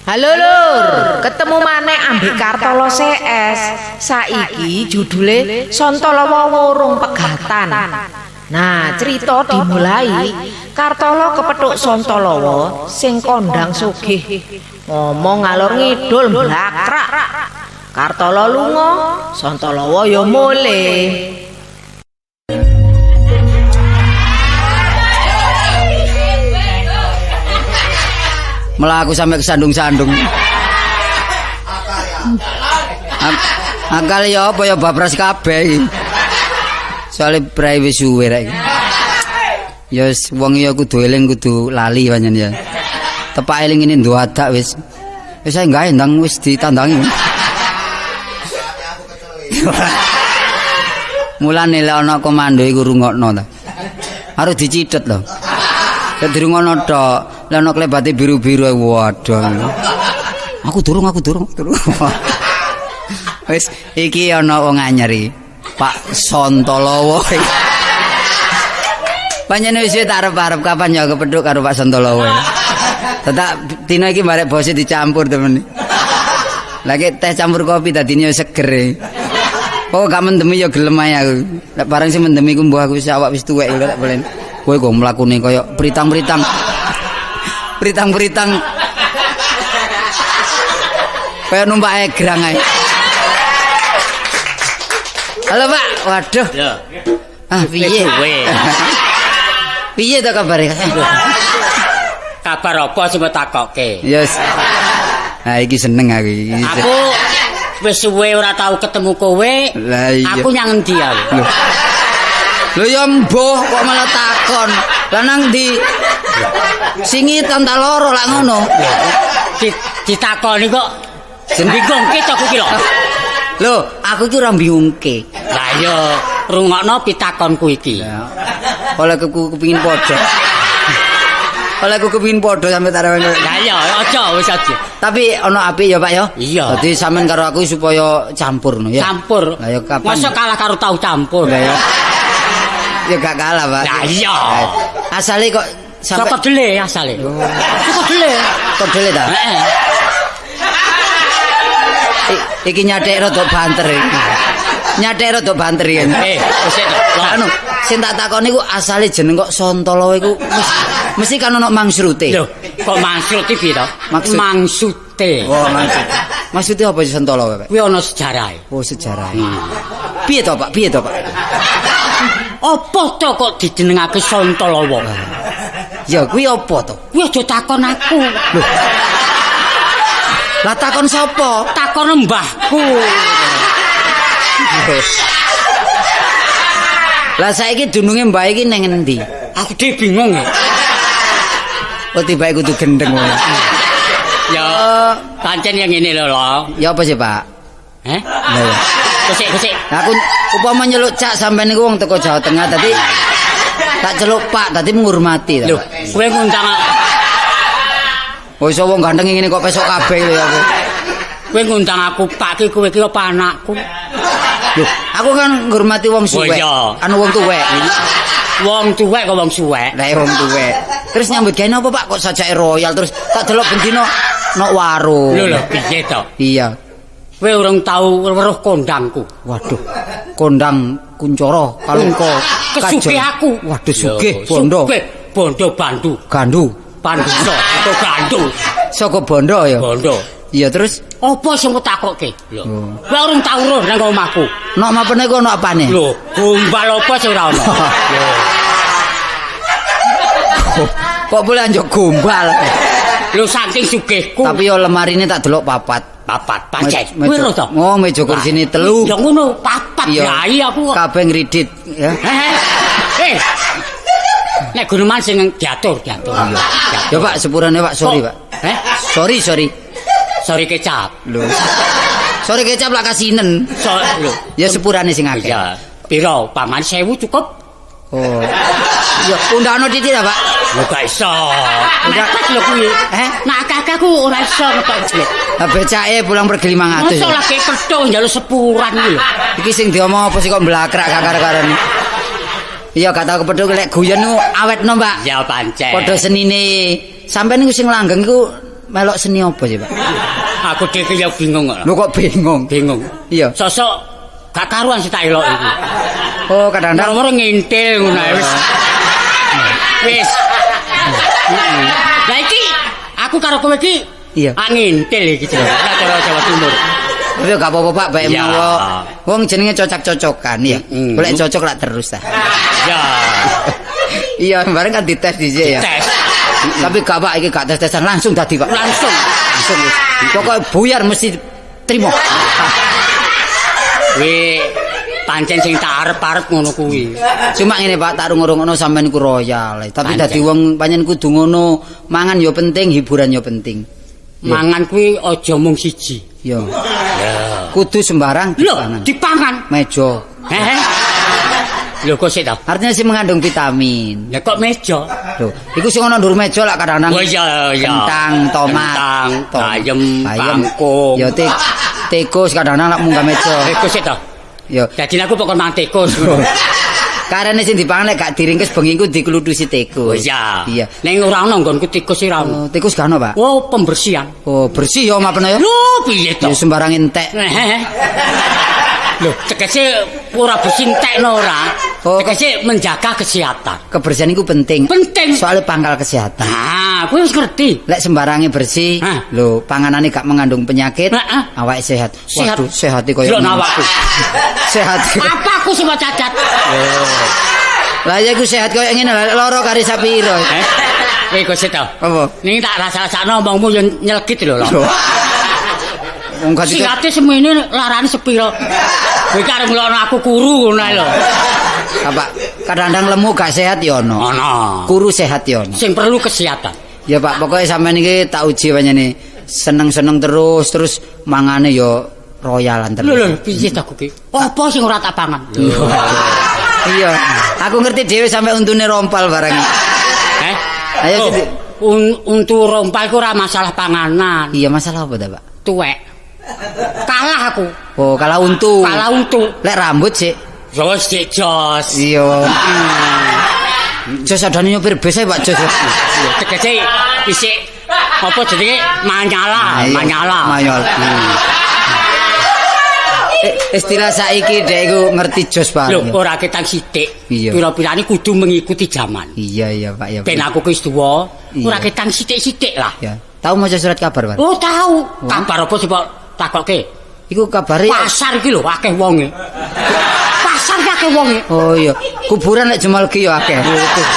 Halo Lur, ketemu maneh ambek Kartolo CS. Saiki judule Sontolowo Wurung Pegatan. Nah, cerita dimulai Kartolo kepethuk Sontolowo sing kondang sugih. Ngomong ngalor ngidul mblakrak. Kartolo lunga, Sontolowo ya mulih. Melaku sampai kesandung-sandung. Akal ya apa ya babras kabeh iki. Soale prae wis suwe rek. Ya wis wong ya kudu eling kudu lali pancen ya. Tepak eling ngene ndadak wis. Wis ae gawe ndang wis ditandangi. Mulane lek ana komando iku rungokno ta. Harus dicithet lho. Lek dirungokno tok, lek ana klebate biru-biru waduh. Aku durung, aku durung, durung. Wis iki ana wong anyar iki. Pak Sontolowo. Pancen wis tak arep-arep kapan ya kepethuk karo Pak Sontolowo. Tetak dina iki barek bose dicampur temen. Lagi teh campur kopi dadine seger. Kok gak mendemi ya gelem ae aku. Lek barang sing mendemi ku mbuh aku wis awak wis tuwek lho lek bolen. Kowe kok mlakune kaya pritang-pritang. Pritang-pritang. Kaya numpak egrang ae. Halo Pak, waduh. Ya. Ah piye? Piye to kabare? Kabar apa sing mbok takokke? Yes. Nah iki seneng aku iki. Aku wis suwe ora tau ketemu kowe. Lah iya. Aku nyang endi aku? Lho. Lho ya mbuh kok malah takon. Lah nang ndi? Singitan ta loro lak ngono. Ditakoni kok bingungke to aku iki lho. Lho, aku iki ora bingungke. Lah iya, rungokno pitakonku iki. Oleh aku kepingin padha. Oleh aku kepingin padha sampe tak rewel. Lah iya, aja wis aja. Tapi ana apik ya, Pak ya? Iya. Dadi sampean karo aku supaya campur no ya. Campur. Lah ya kapan? Masa kalah karo tahu campur. Lah ya. Ya gak kalah, Pak. Lah iya. Asale kok sampe saka dele asale. Saka dele. Kok dele ta? Heeh. Iki nyathek rada banter iki. Nyathek rada banter iki. Wis to. Anu, sing tak takoni iku asale jeneng kok Sontolowo iku mesti kan ono mangsrute. Lho, kok mangsrute piye to? Mangsute. Oh, maksud. Maksudnya apa sih Sontolowo, Pak? Kuwi ono sejarahe. Oh, sejarahe. Piye to, Pak? Piye to, Pak? Apa to kok dijenengake Sontolowo? Ya kuwi apa to? Kuwi aja takon aku. Lho. Lah takon sapa? Takon mbahku. Lah saiki dununge mbah iki ning endi? Aku dhewe bingung ya. Oh tibake kudu gendeng ngono. Ya, pancen yang ngene lho, lho. Ya apa sih, Pak? Heh? Lah ya. Kesik-kesik. Aku upama nyeluk cak sampean niku wong teko Jawa Tengah tadi tak celuk Pak, tadi menghormati ta. Lho, kowe ngundang Oh iso wong ganteng ngene kok pesok kabeh lho ya aku. Kowe ngundang aku Pak ki kowe ki apa anakku? Lho, aku kan ngurmati wong suwek. Anu wong tuwek. Wong tuwek kok wong suwek. Lah wong tuwek. Terus nyambut gawe napa Pak kok sajake royal terus tak delok bendina nok warung. Lho lho piye to? Iya. Kowe urung tau weruh kondangku. Waduh. Kondang Kuncoro Kalungko. Kesugih aku. Waduh sugih bondo. Sugih bondo bandu. Gandu. Pandusa atau gandu. Saka bondo ya. Bondo. Iya terus apa sing mbok takokke? Lho. Kowe urung tau roh nang omahku. Nok mapene ku ono apane? Lho, gombal apa sing ora ono? Kok boleh anjuk gombal? Lho saking sugihku. Tapi yo lemarine tak delok papat. Papat pancen. Kowe roh to? Oh, meja kursine telu. Ya ngono, papat. Ya iya aku. Kabeh ngridit ya. Eh. Nek guneman sing diatur, diatur. Ya Pak, sepurane Pak, sorry Pak. Eh? Sorry, sorry. Sorry kecap. Lho. Sorry kecap lak kasinen. Lho. Ya sepurane sing akeh. Iya. Piro? Paman 1000 cukup? Oh. Ya undangno titik ta, Pak? Lho gak iso. Mepet lho kuwi. Eh? Nek akeh-akeh ku ora iso ngetok duit. Lah becake pulang pergi 500. Mosok lagi ketho njaluk sepuran kuwi lho. Iki sing diomong apa sih kok mblakrak gak karo-karone. Iya gak tau kepethuk lek guyon niku awetno, Pak. Ya pancen. Padha senine. Sampeyan niku sing langgeng iku melok seni apa sih, Pak? Aku dhewe ya bingung kok. Lho kok bingung? Bingung. Iya. Sosok gak karuan sih tak elok iki. Oh, kadang-kadang moro ngintil ngono ae wis. Wis. Lah iki aku karo kowe iki iya. Ngintil iki jenenge. Lah cara Jawa Timur. Tapi gak apa-apa Pak, bae menawa wong jenenge cocok-cocokan ya. Golek cocok lak terus ta. Ya. Iya, bareng kan dites dhisik ya. Tes. Tapi gak Pak, iki gak tes-tesan langsung dadi Pak. Langsung. Langsung wis. Pokoke buyar mesti trimo. Kuwi pancen sing tak arep-arep ngono kuwi. Cuma ngene Pak, tak rungokno sampean ku royal. Tapi dadi wong pancen kudu ngono, mangan ya penting, hiburan ya penting. Mangan kuwi aja mung siji. Ya. Kudu sembarang dipangan. Lho, dipangan. Meja. Hehe. Lho kok sik ta? Artinya sih mengandung vitamin. Lah kok meja? Lho, iku sing ana ndur meja lak kadang-kadang. Oh iya iya. Kentang, tomat, kentang, bayem, kangkung. Ya tikus kadang-kadang lak munggah meja. Tikus sik ta? Ya. Dadi aku pokok mangan tikus. Karene sing dipangan lek gak diringkes bengi iku diklutusi tikus. Oh iya. Iya. Ning ora ana nggonku tikus ora ana. Oh, tikus gak ana, Pak? Oh, pembersihan. Oh, bersih ya omah ya. Lho, piye to? Ya sembarang entek. Lho, tegese ora bersih entekno ora. Oh, tegese menjaga kesehatan. Kebersihan iku penting. Penting. Soale pangkal kesehatan. Ah, kowe wis ngerti. Lek sembarange bersih, lho, panganane gak mengandung penyakit, awake sehat. Waduh, sehat koyo ngene. Lho awakku. Sehat. Apa aku sing cacat? Lah ya iku sehat koyo ngene, lha lara kari sapiro. Eh, kok sik to? Apa? Ning tak rasa-rasakno omongmu yo nyelkit lho. Wong gak sihate semene larane sepiro. Kowe iki arep nglokno aku kuru ngono ae lho. Pak, kadang-kadang lemu gak sehat ya ono. Ono. Kuru sehat ya ono. Sing perlu kesehatan. Ya Pak, pokoke sampean iki tak uji panjenengan. Seneng-seneng terus, terus mangane ya royalan terus. Lho lho, piye ta kuwi? Apa sing ora tak pangan? Iya, aku ngerti dhewe sampe untune rompal barang. Eh? Ayo untu rompal iku ora masalah panganan. Iya, masalah apa ta, Pak? Tuwek. Kalah aku. Oh, kalah untu. Kalah untu. Lek rambut sik. Jos sik jos. Iya. Jos adane nyopir bis ae, Pak Jos. Tegese isik apa jenenge manyala, manyala. Manyala. Istilah saiki dhek iku ngerti jos Pak. Lho, ora ketang sithik. Pira-pirane kudu mengikuti zaman. Iya, iya, Pak, ya. Ben aku wis tuwa, ora ketang sithik-sithik lah. Ya. Tahu maca surat kabar, Pak? Oh, tahu. Kabar apa sih, Pak? Takoke. Iku kabare pasar iki lho akeh wonge. Pasar iki akeh wonge. Oh iya, kuburan lek Jemalgi ya akeh.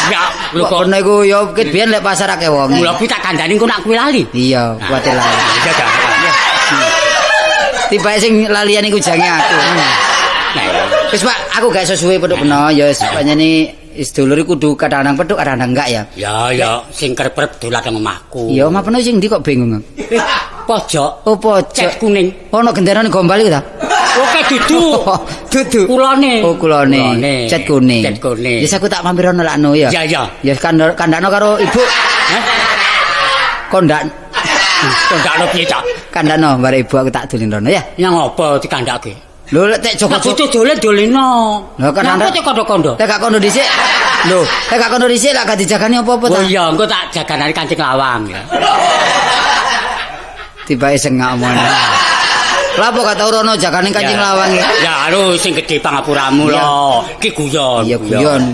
Ya, lho kok kono iku ya ket biyen lek pasar akeh wonge. Mula kuwi tak kandhani engko nak kuwi lali. Iya, kuwatir lali. Iya, ta. Tibake sing lalian iku jange aku. Wis Pak, aku gak iso suwe petuk peno ya wis pancene wis dulur iku kudu kadang-kadang petuk kadang-kadang enggak ya. Ya ya, sing kerep-kerep dolan nang omahku. Iya, omah peno sing ndi kok bingung. Pojok. Oh, pojok. Cet kuning. Ono genderane gombal iku ta? Oke, dudu. Dudu. Kulone. Oh, kulone. Cet kuning. Cet kuning. Wis aku tak mampir ono lakno ya. Ya ya. Ya kandakno karo ibu. Heh. Kondak. Kandakno piye, Cak? Kandakno bare ibu aku tak dolin rono ya. Nyang apa dikandake? Lho lek tek Joko butuh dolen doleno. Lho kan tek kondo-kondo. Tek gak kondo dhisik. Lho, tek gak kondo dhisik lak gak dijagani apa-apa ta? Oh iya, engko tak jaganane kancing lawang ya. Tibake sengak omongane. Lah apa gak tau rono jagane kancing lawang iki? Ya lho sing gedhe pangapuramu lho. Iki guyon. Iya guyon.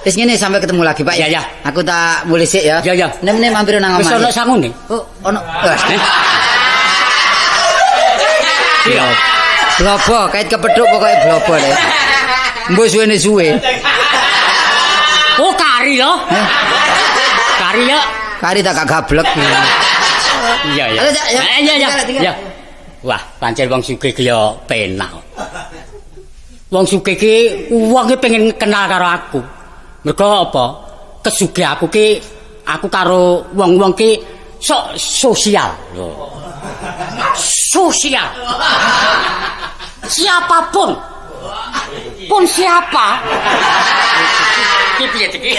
Wis ngene sampai ketemu lagi Pak ya. Ya. Aku tak mulih sik ya. Ya ya. Nem-nem mampir nang omah. Wis ono sangune? Oh, ono. Iya. Blobo kait kepethuk pokoke blobo deh. Mbok suwene suwe. Oh kari lho. Kari ya. Kari tak gak gablek. Iya ya. Iya iya. Ya. Wah, pancen wong sugih ki ya penak. Wong sugih ki wong ki pengen kenal karo aku. Mergo apa? Kesugih aku ki aku karo wong-wong ki sok sosial. Sosial. Siapapun pun siapa. Ki piye iki?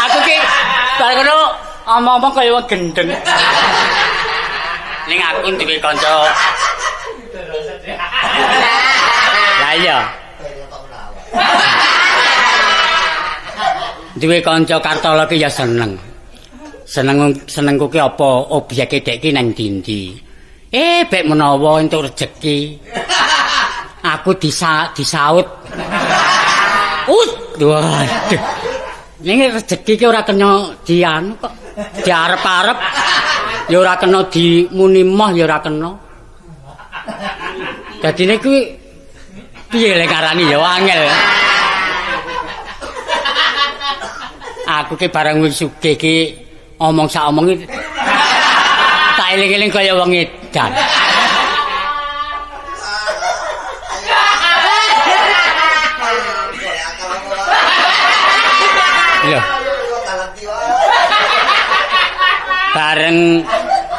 Aku ki bar ngono omong-omong kaya wong gendeng. Ning aku duwe kanca. Lah iya. Duwe kanca Kartolo ki ya seneng. Senengku ki apa obyeke dek ki nang ndi-ndi. Bek menawa entuk rejeki. Aku disaut. Waduh. Ning rejeki ki ora kena dianu kok. Diarep-arep ya ora kena dimuni moh ya ora kena. Dadine kuwi piye lek ngarani ya angel. Aku ki bareng wis sugih ki omong sak omong iki tak eling-eling kaya wong edan. Lho. Bareng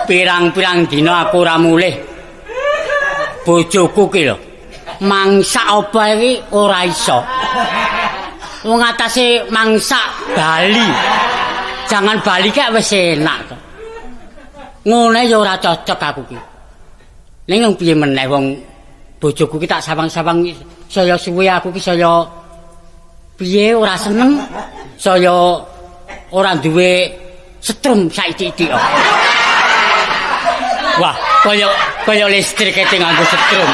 pirang-pirang dina aku ora mulih. Bojoku ki lho mangsak apa iki ora iso. Wong atase mangsak Bali. Jangan Bali kek wis enak to. Ngene ya ora cocok aku ki. Ning piye meneh wong bojoku ki tak sawang-sawang saya suwe aku ki saya piye ora seneng, saya ora duwe setrum saiki-iki. Wah, kaya listrik e nganggo setrum.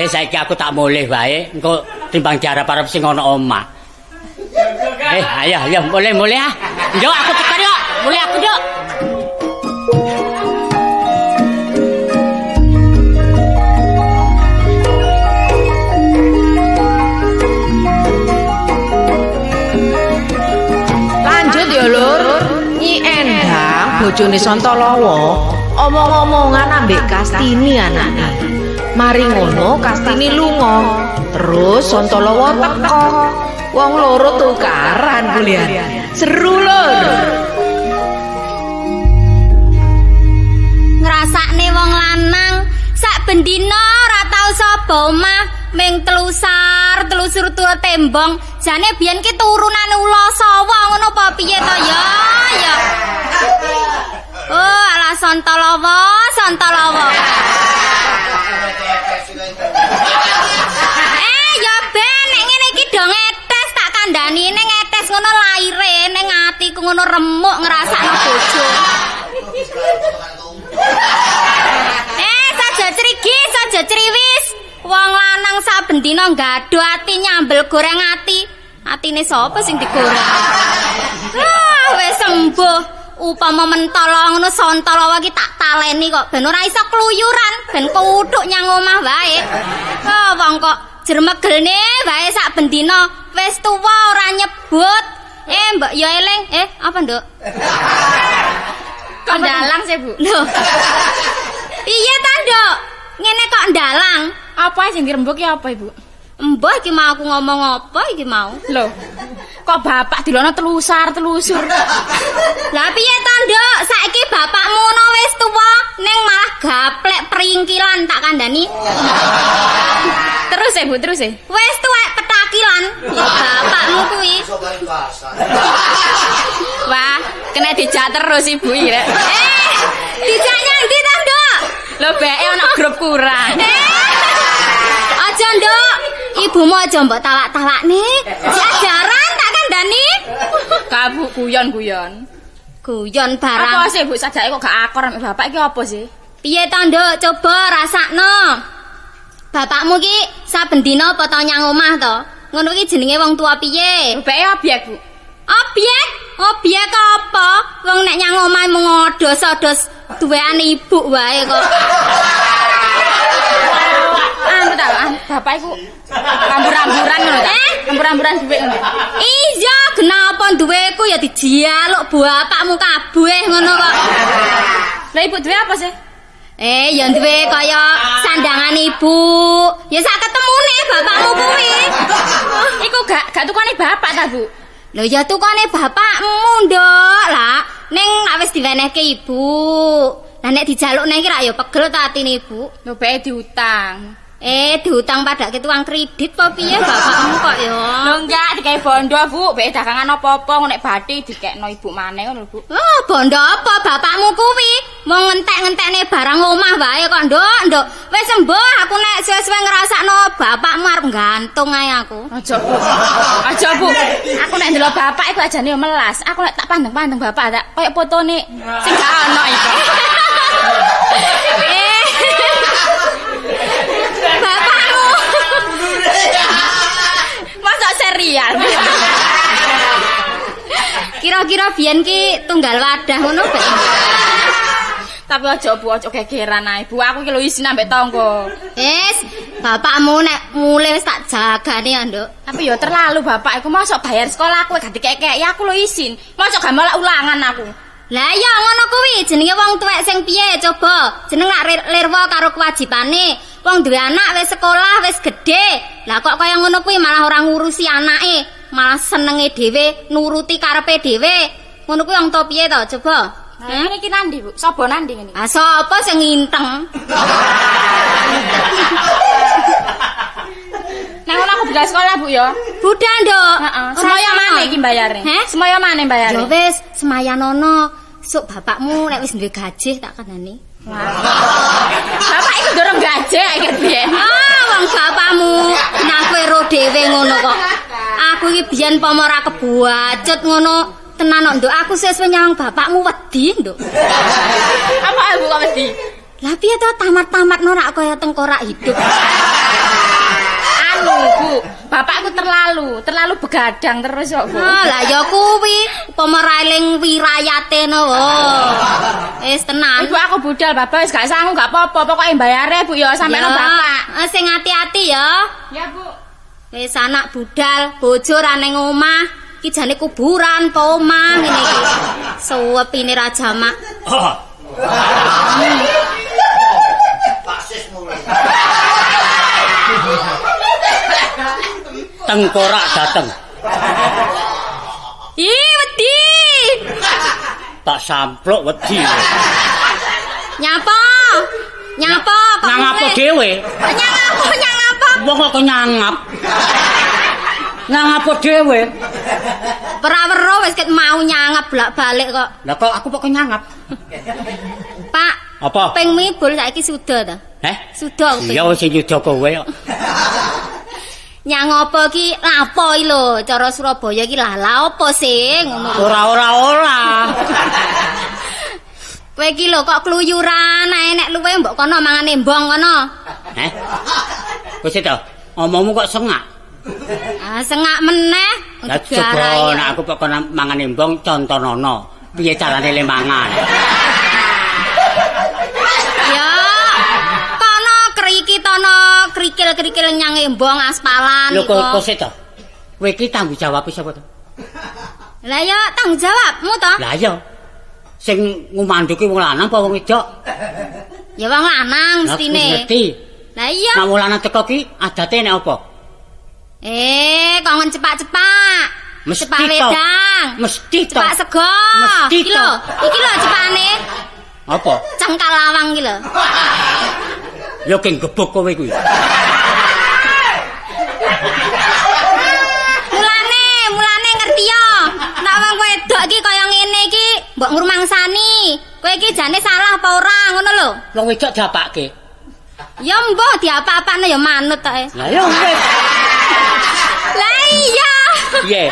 Saiki aku tak mulih wae, engko timbang diarep-arep sing ana omah. Ayo ayo mulih ah. Yo aku tekan yo, mulih aku yo. Lanjut ya lur, Nyi Endang bojone Santalawa omong-omongan ambek Kastini anake. Mari ngono Kastini lunga, terus Santalawa teko. Wong loro tukaran kuliah. Seru lur. Ngrasakne wong lanang sak bendina ora tau sapa omah ming telusar telusur tur tembong. Jane biyen ki turunane ula sawa ngono apa piye to ya ya. Oh alah Santalawa, Santalawa. Ya ben nek ngene iki do ngetes tak kandhani ning ngetes ngono laire ning atiku ngono remuk ngrasakno bojo. Saja crigi, saja criwis. Wong lanang saben dina nggadho ati nyambel goreng ati. Atine sapa sing digoreng? Ah, wis sembuh. Upama mentol ngono Santalawa iki tak taleni kok ben ora iso kluyuran, ben kuthuk nyang omah wae. Ah, wong kok jermegelne wae sak bendina wis tuwa ora nyebut. Mbok ya eling. Apa, Nduk? Kok ndalang sih, Bu? Lho. Piye ta, Nduk? Ngene kok ndalang? Apa sing dirembuk ki apa, Ibu? Mbah iki mau aku ngomong apa iki mau? Lho. Kok bapak dilono telusar-telusur. Lah piye ta, Nduk? Saiki bapakmu ngono wis tuwa ning malah gaplek peringkilan tak kandhani. Terus Bu, terus. Wis tuwek petakilan bapakmu kuwi. Wah, kena dijak terus Ibu iki rek. Dijak nyang ndi ta, Nduk? Lho beke ana grup kurang. Aja, Nduk. Ibumu aja mbok tawak-tawakne. Diajaran tak kandhani. Gak Bu, guyon-guyon. Guyon barang. Apa sih Bu sajake kok gak akor ambek bapak iki apa sih? Piye ta, Nduk? Coba rasakno. Bapakmu ki saben dina apa tau nyang omah to? Ngono ki jenenge wong tua piye? Bapake obyek, Bu. Obyek? Obyek apa? Wong nek nyang omah mung odos-odos duweane ibu wae kok. Anu ta, bapak iku rambur-ramburan ngono ta? Rambur-ramburan dhuwit ngono. Iya, kenapa duweku ya dijaluk bapakmu kabeh ngono kok. Lah ibu duwe apa sih? Ya duwe kaya sandangan ibu. Ya sak ketemune bapakmu kuwi. Iku gak tukane bapak ta, Bu? Lho ya tukane bapakmu, Nduk. Lah, ning nek wis diwenehke ibu. Lah nek dijaluk neh iki rak ya pegel ta atine ibu. Lho bae diutang. Diutang padake tuang kredit apa piye bapakmu kok ya? Lho enggak, digawe bondo, Bu. Bae dagangan apa-apa nek bathi dikekno ibu maneh ngono, Bu. Oh, bondo apa bapakmu kuwi? Mung ngentek-ngentekne barang omah wae kok, Nduk, Nduk. Wis Wis sembuh aku nek suwe-suwe ngrasakno bapakmu arep gantung ae aku. Aja, Bu. Aja, Bu. Aku nek ndelok bapak iku ajane yo melas. Aku nek tak pandeng-pandeng bapak tak koyo fotone sing gak ono iku. Bapakmu. Masa serial. Kira-kira biyen ki tunggal wadah ngono ben. Tapi aja Bu, aja gegeran ae. Bu, aku iki lho isin ambek tangga. Wis, bapakmu nek mulih wis tak jagane ya, Nduk. Tapi ya terlalu bapak iku mosok bayar sekolah aku gak dikek-keki aku lho isin. Mosok gak malah ulangan aku. Lah iya ngono kuwi jenenge wong tuwek sing piye coba. Jeneng lak lirwa karo kewajibane. Wong duwe anak wis sekolah wis gedhe. Lah kok kaya ngono kuwi malah ora ngurusi anake, malah senenge dhewe, nuruti karepe dhewe. Ngono kuwi wong to piye to coba? Nah, ngene iki nandi, Bu? Sapa nandi ngene? Ah sapa sing nginteng? Nek ngono aku budal sekolah, Bu ya. Budal, Nduk. Heeh. Semaya maneh iki mbayare? Semaya maneh mbayare? Ya wis, semayanono. Sok bapakmu nek wis duwe gajih tak kandhani. Bapak iku dorong gajih iki piye? Ah, wong bapakmu nah kowe ro dhewe ngono kok. Aku iki biyen pomo ora kebuacut ngono. Tenan kok, Nduk, aku sesuk nyawang bapakmu wedi, Nduk. Apa aku kok wedi? Lah piye to tamat-tamat norak kaya tengkorak hidup. Anu, Bu, bapakku terlalu begadang terus kok, Bu. Ah, lah ya kuwi upama ra eling wirayate no. Wis tenan. Ibu aku budal, bapak wis gak sangu gak apa-apa, pokoke mbayare Bu ya sampe nang bapak. Sing ati-ati ya. Ya, Bu. Wis anak budal, bojo ra ning omah. Iki jane kuburan apa omah ngene iki. Suwepine ra jamak. Paksis mulai. Tengkorak dateng. Ih, wedi. Tak samplok wedi. Nyapa? Nyapa kok? Nyangap dhewe. Nyangap, nyangap. Wong kok nyangap. Nyangap dhewe. Ora-ora wis ket mau nyangap bolak-balik kok. Lah kok aku kok nyangap? Pak, apa? Kupingmu ibul saiki suda ta? Heh? Suda kuping. Ya wis nyuda kowe kok. Nyang apa ki lapo iki lho, cara Surabaya iki lah lha apa sih ngono. Ora. Kowe iki lho kok kluyuran ae nek luwe mbok kono mangan embong kono. Heh? Wis to, omongmu kok sengak. Ah sengak meneh. Lah coba nek aku kok kono mangan embong contonono, piye carane le mangan? Ya. Kono kriki tono krikil-krikil nyang embong aspalan. Lho kok sik to? Kowe iki tanggung jawab sapa to? Lah ya tanggung jawabmu to. Lah iya. Sing ngumanduki wong lanang apa wong wedok? Ya wong lanang mestine. Ngerti. Lah iya. Nek wong lanang teko ki adate nek apa? Kongen cepak-cepak. Mesti cepak wedang. Mesti to. Cepak sego. Mesti iki lho, iki lho cepane. Apa? Cengkal lawang iki lho. Ya geng gebuk kowe kuwi. Mulane ngerti ya. Nek wong wedok iki kaya ngene iki mbok ngrumangsani. Kowe iki jane salah apa ora ngono lho. Wong wedok diapake? Ya mbah diapa-apane ya manut tok e. Lah ya wis. Lah iya. Piye?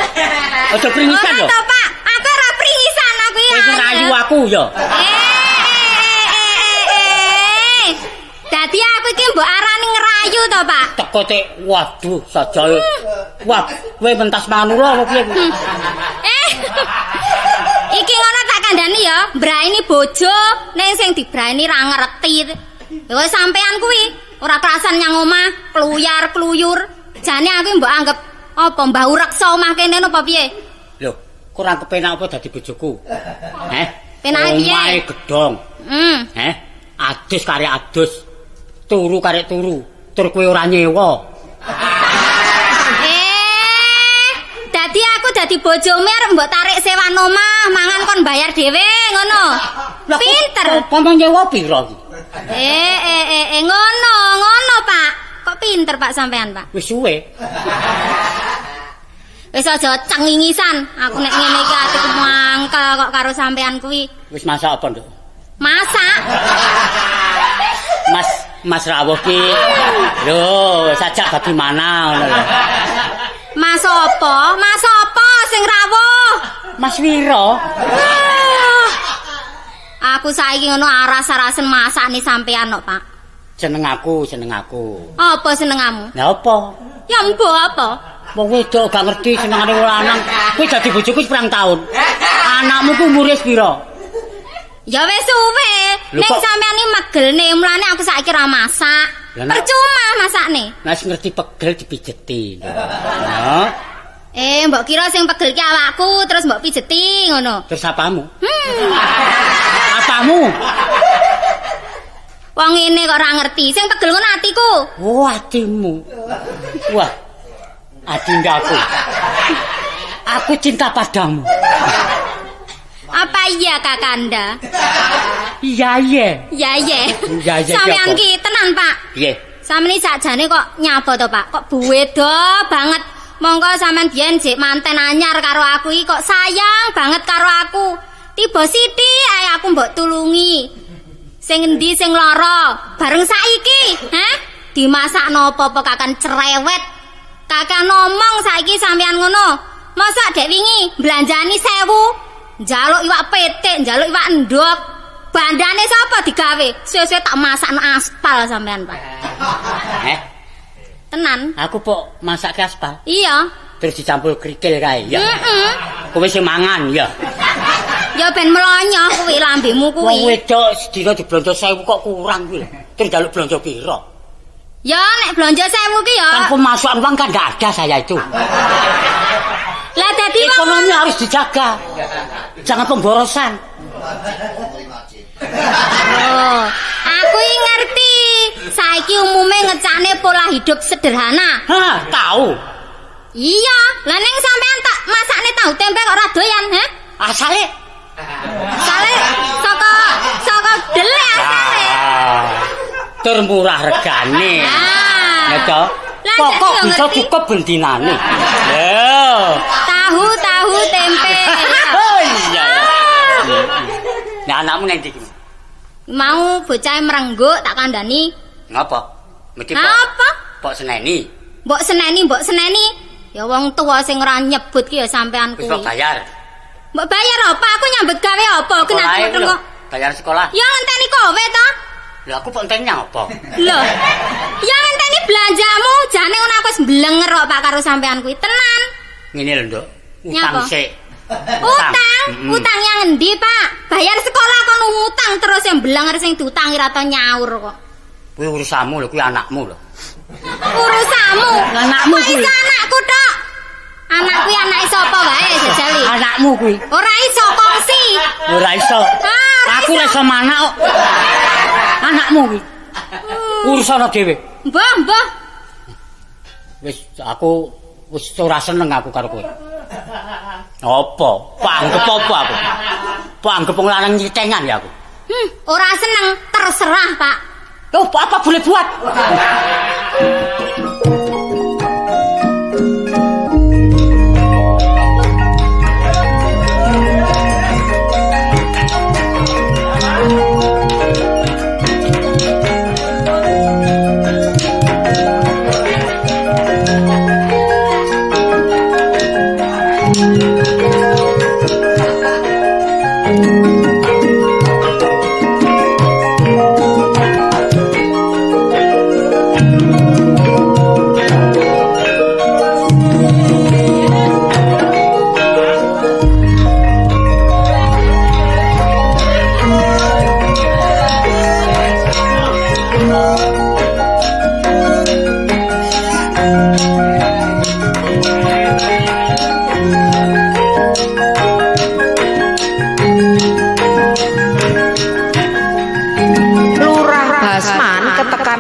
Aja pringisan lho. Ora to, Pak. Aku ora pringisan aku iki. Kowe ngrayu aku ya. Dadi aku iki mbok arani ngrayu to, Pak? Teko tek waduh sajae. Wah, kowe mentas manula apa piye kuwi? Iki ngono tak kandhani ya, mbraini bojo ning sing dibraini ra ngerti. Ya wis sampean kuwi ora kerasan nyang omah, kluyar-kluyur. Jane aku mbok anggap apa Mbah Ureksa omah kene apa piye? Lho, kurang kepenak apa dadi bojoku? Heh? Penake piye? Omahe gedhong. Heh? Adus karek adus. Turu karek turu. Tur kowe ora nyewa. Dadi aku dadi bojomu arep mbok tarik sewan omah, mangan kon bayar dhewe ngono. Pinter. Apa nyewa piro iki? Ngono, ngono, Pak. Kok pinter Pak sampean, Pak? Wis suwe. Wis aja cengingisan. Aku nek ngene iki atiku mangkel kok karo sampean kuwi. Wis masak apa, Nduk? Masak. Mas, Mas rawuh ki. Lho, sajak bagaimana ngono lho. Mas apa? Mas apa sing rawuh? Mas Wiro. Aku saiki ngono aras-arasen masakne sampean kok, Pak. Seneng aku, seneng aku. Apa senengamu? Lah apa? Ya mbuh apa? Wong wedok gak ngerti senengane wong lanang. Kowe dadi bojoku wis pirang taun? Anakmu ku umure pira? Ya wis suwe. Ning sampean iki megelne, mulane aku saiki ora masak. Percuma masakne. Nek wis ngerti pegel dipijeti. Nah. Mbok kira sing pegel ki awakku terus mbok pijeti ngono. Terus apamu? Apamu? Wong ngene kok ora ngerti. Sing pegel ngono atiku. Oh, atimu. Wah. Adindaku. Aku cinta padamu. Apa iya Kakanda? Iya iya. Iya iya. Iya iya. Sampeyan ki tenan, Pak. Piye? Sampeyan sakjane kok nyapa to, Pak? Kok beda banget. Monggo sampean biyen jek manten anyar karo aku iki kok sayang banget karo aku. Tiba sithik ae aku mbok tulungi. Sing endi sing lara? Bareng saiki, hah? Dimasakno apa-apa kakan cerewet. Kakak ngomong saiki sampean ngono. Mosok dek wingi belanjani 1000, njaluk iwak pitik, njaluk iwak endhog. Bandane sapa digawe? Suwe-suwe tak masakno aspal sampean, Pak. Eh? Tenan. Aku kok masake aspal? Iya. Terus dicampur kerikil kae, ya. Heeh. Kowe sing mangan, ya. Ya ben mlonyoh kuwi lambemu kuwi. Wong wedok sedina diblonjo 1000 kok kurang kuwi lho. Terus njaluk blonjo pira? Ya nek blonjo 1000 ki ya. Kan pemasukan uang kan ndak ada saya itu. Lah dadi ekonomi harus dijaga. Jangan pemborosan. Oh, aku ngerti. Saiki umume ngecakne pola hidup sederhana. Hah, tahu. Iya, lah ning sampean tak masakne tahu tempe kok ora doyan, ha? Asale. Asale saka dele asale. Tur murah regane. Ah. Ya toh. Pokok bisa cukup bendinane. Lho. Tahu tempe. Oh iya. Nah, anakmu nang ndi iki? Mau bocah merengguk tak kandhani. Ngapa? Mesti apa? Mbok seneni. Mbok seneni. Ya wong tuwa sing ora nyebut ki ya sampean kuwi. Wis mbok bayar. Mbok bayar apa? Aku nyambut gawe apa? Kena kok. Bayar sekolah. Ya ngenteni kowe to. Lho aku kok enteni apa? Lho. Ya ngenteni belanjamu, jane ngono aku wis mblenger kok Pak karo sampean kuwi. Tenan. Ngene lho, Nduk. Utang sik. Utang? Utang yang endi, Pak? Bayar sekolah kono utang terus yang blenger sing diutangi ra tau nyaur kok. Kuwi urusanmu lho, kuwi anakmu lho. Urusanmu? Anakmu kuwi. Anakku tok. Anakku anake sapa wae jajali? Anakmu kuwi. Ora iso kongsi. Ora iso. Aku ora iso manak kok. Anakmu kuwi. Urusana dhewe. Mbah, mbah. Wis aku wis ora seneng aku karo kowe. Apa? Panggep apa aku? Panggep wong lanang nyitengan ya aku. Ora seneng, terserah, Pak. Loh, apa boleh buat?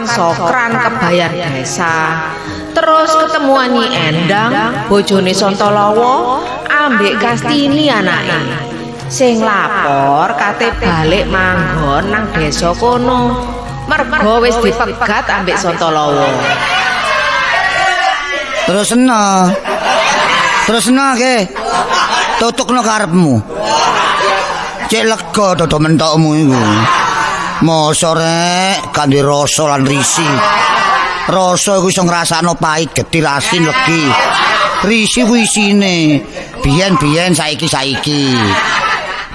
Sokran kebayar desa. Terus ketemuan Nyi Endang, bojone Santalawa, ambek Kastini anake. Sing lapor kate balik manggon nang desa kono. Mergo wis dipegat ambek Santalawa. Terusno. Terusno ke. Tutukno karepmu. Cek lega dodo mentokmu iku. Mosok rek gak duwe rasa lan risi. Rasa iku iso ngrasakno pahit, getir, asin, legi. Risi ku isine. Biyen-biyen saiki-saiki.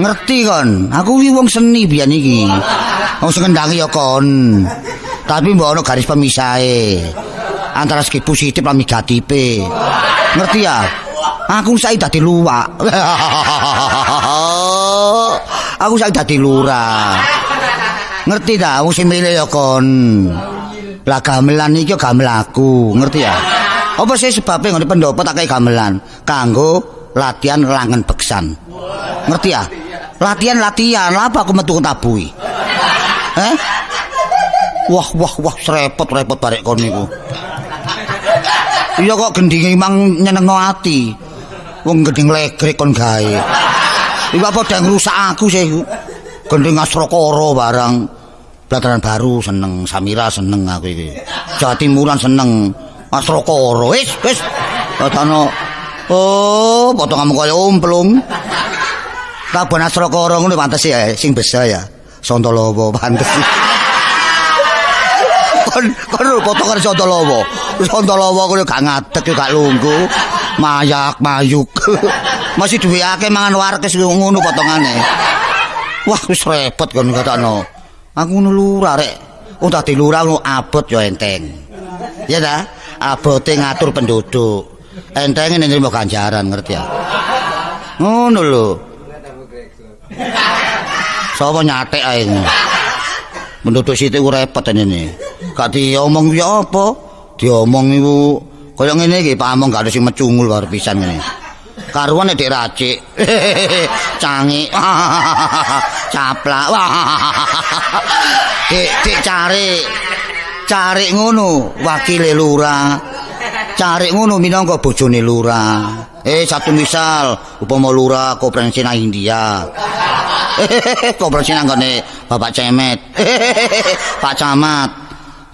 Ngerti kon? Aku iki wong seni biyen iki. Wong sing ngendangi ya kon. Tapi mbok ono garis pemisahe. Antara segi positif lan negatife. Ngerti ya? Aku saiki dadi luwak. Aku saiki dadi lurah. Ngerti ta? Wong sing milih ya kon. Lah gamelan iki ya gamel aku, ngerti ya? Apa sih sebabe nggone pendopo tak kei gamelan? Kanggo latihan langen beksan. Ngerti ya? Latihan-latihan, lha apa aku metu tabuhi? Eh? Wah, wah, wah, serepot-repot barek kon niku. Iya kok gendinge mang nyenengno ati. Wong gending legrek kon gawe. Iku apa padha ngrusak aku sih. Gending Asrakara barang. Plataran baru seneng, Samira seneng aku iki. Jawa Timuran seneng. Asrakara wis, wis. Padahal oh, potonganmu kaya umplung. Tabon Asrakara ngono pantes ya, sing besar ya. Santalawa pantes. Kon kon potongan Santalawa. Santalawa kuwi gak ngadeg gak lungguh. Mayak mayuk. Masih duwe akeh mangan warkes ngono potongane. Wah, wis repot kon katakno. Aku ngono lurah rek. Wong dadi lurah ngono abot ya enteng. Ya ta? Abote ngatur penduduk. Entenge nrimo ganjaran ngerti ya. Ngono lho. Sapa nyatek ae. Penduduk situ ku repot ini. Gak diomong ya apa? Diomong iku kaya ngene iki pamong gak ada sing mecungul karo pisan ngene. Karuan nek racik. Cangik. Caplak. Dik dik carik. Carik ngono wakile lurah. Carik ngono minangka bojone lurah. Satu misal upama lurah konferensi nang India. Konferensi nang nggone Bapak Cemet. Pak Camat.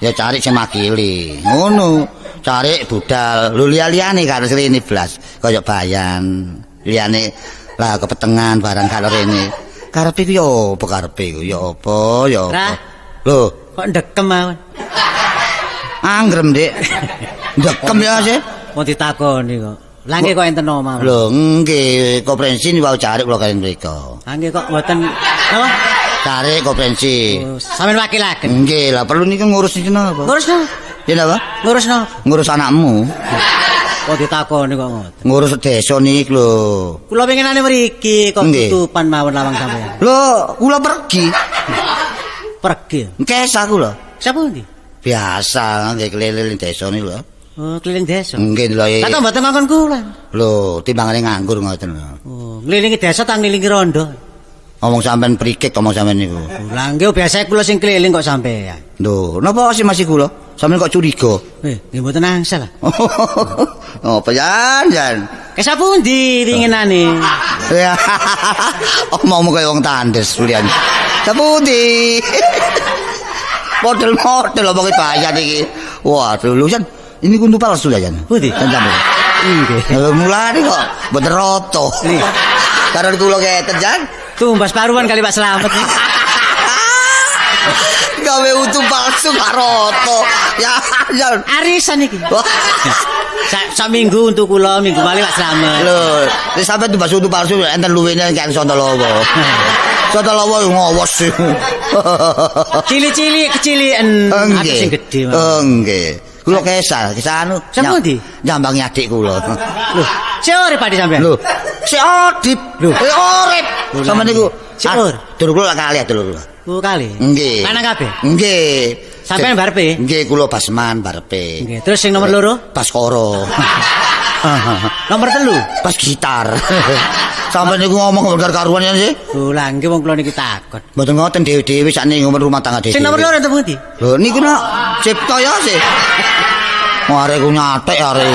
Ya carik sing makili. Ngono. Carik budal. Lho liya-liyane gak rene blas. Kaya bayan. Liyane lah kepetengan barang gak rene. Karepe ku ya apa karepe ku? Ya apa ya apa. Lho, kok ndekem mawon. Anggrem, Dik. Ndekem ya sih. Mau ditakoni kok. Lah nggih kok enten omah. Lho, nggih, konferensi niku carik kula kaliyan mriku. Ha nggih kok mboten napa? Carik konferensi. Oh, sampeyan wakilaken. Nggih, lah perlu niku ngurus niku napa? Ngurus napa? Ya napa? Ngurus napa? Ngurus anakmu. Kok ditakoni kok ngoten. Ngurus desa niku lho. Kula pengenane mriki kok tutupan mawon lawang sampeyan. Lho, kula pergi. Pergi. Engkes aku lho. Sapa ndi? Biasa nggih keliling desa niku lho. Oh, keliling desa. Nggih lho. Lah kok mboten ngongkon kula. Lho, timbangane nganggur ngoten lho. Oh, ngelilingi desa ta ngelilingi rondo. Ngomong sampean prikik ngomong sampean niku. Lah nggih biasa kula sing keliling kok sampean. Lho, napa sih masih kula? Sampeyan kok curiga? Nggih mboten angsal lah. Apa jan jan? Kesa pundi winginane? Ya. Omongmu kaya wong tandes kulian. Sapundi? Model-model omonge bayan iki. Waduh, lho Jan, ini kuntu palsu ya Jan. Pundi? Sampeyan. Nggih. Lho mulane kok mboten rata. Karo kula ngeten Jan. Tumbas paruan kali Pak Slamet. Gawe utu palsu gak rata. Ya Jan. Arisan iki. Sak minggu untuk kula, minggu malih Pak Slamet. Lho, nek sampean tumbas utu palsu enten luwene kaya Santalawa. Santalawa ngowos. Cili-cili kecilian, aku sing gedhe. Nggih. Kula kesal, kesal anu. Sapa ndi? Nyambangi adik kula. Lho, sik urip Pak sampean? Lho, sik urip. Lho, urip. Sampeyan niku sik urip. Dulur kula kali dulur kula. Oh, kali. Nggih. Lanang kabeh? Nggih. Sampeyan barepe? Nggih, kula Basman barepe. Nggih. Terus sing nomor loro? Baskoro. Nomor 3? Bas gitar. Sampeyan niku ngomong karo karuan ya sih? Lho, lha nggih wong kula niki takon. Mboten ngoten dhewe-dhewe sakniki ngomong rumah tangga dhewe. Sing nomor loro enten pundi? Lho niku nak cipta ya sih. Arek ku nyatek arek.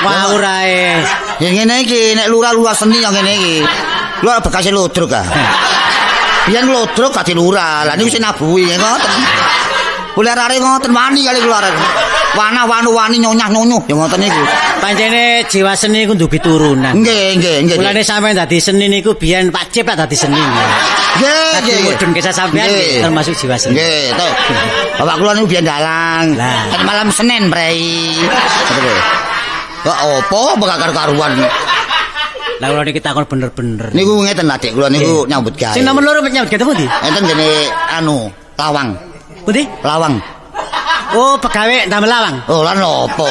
Wah ora e. Ya ngene iki nek lurah-lurah seni ya ngene iki. Lurah bekase ludruk ah. Biyen ludruk dadi lurah. Lah niku sing nabuhi ngoten. Boleh arek ngoten wani kali kula arek. Wana wanu wani nyonyah nyonyuh ya ngoten niku. Pancene jiwa seni iku ndugi turunan. Nggih, nggih, nggih. Mulane sampeyan dadi seni niku biyen Pak Cip lak dadi seni. Nggih, nggih. Mudhun kisah sampeyan termasuk jiwa seni. Nggih, to. Bapak kula niku biyen dalang. Kan malam Senin prei. Kok opo bakal karu-karuan. Lah kula niki takon bener-bener. Niku ngeten adik kula niku nyambut gawe. Sing nomor loro nyambut gawe pundi? Enten gene anu, Lawang. Pundi? Lawang. Oh, pegawe ndamel lawang. Oh, lan opo?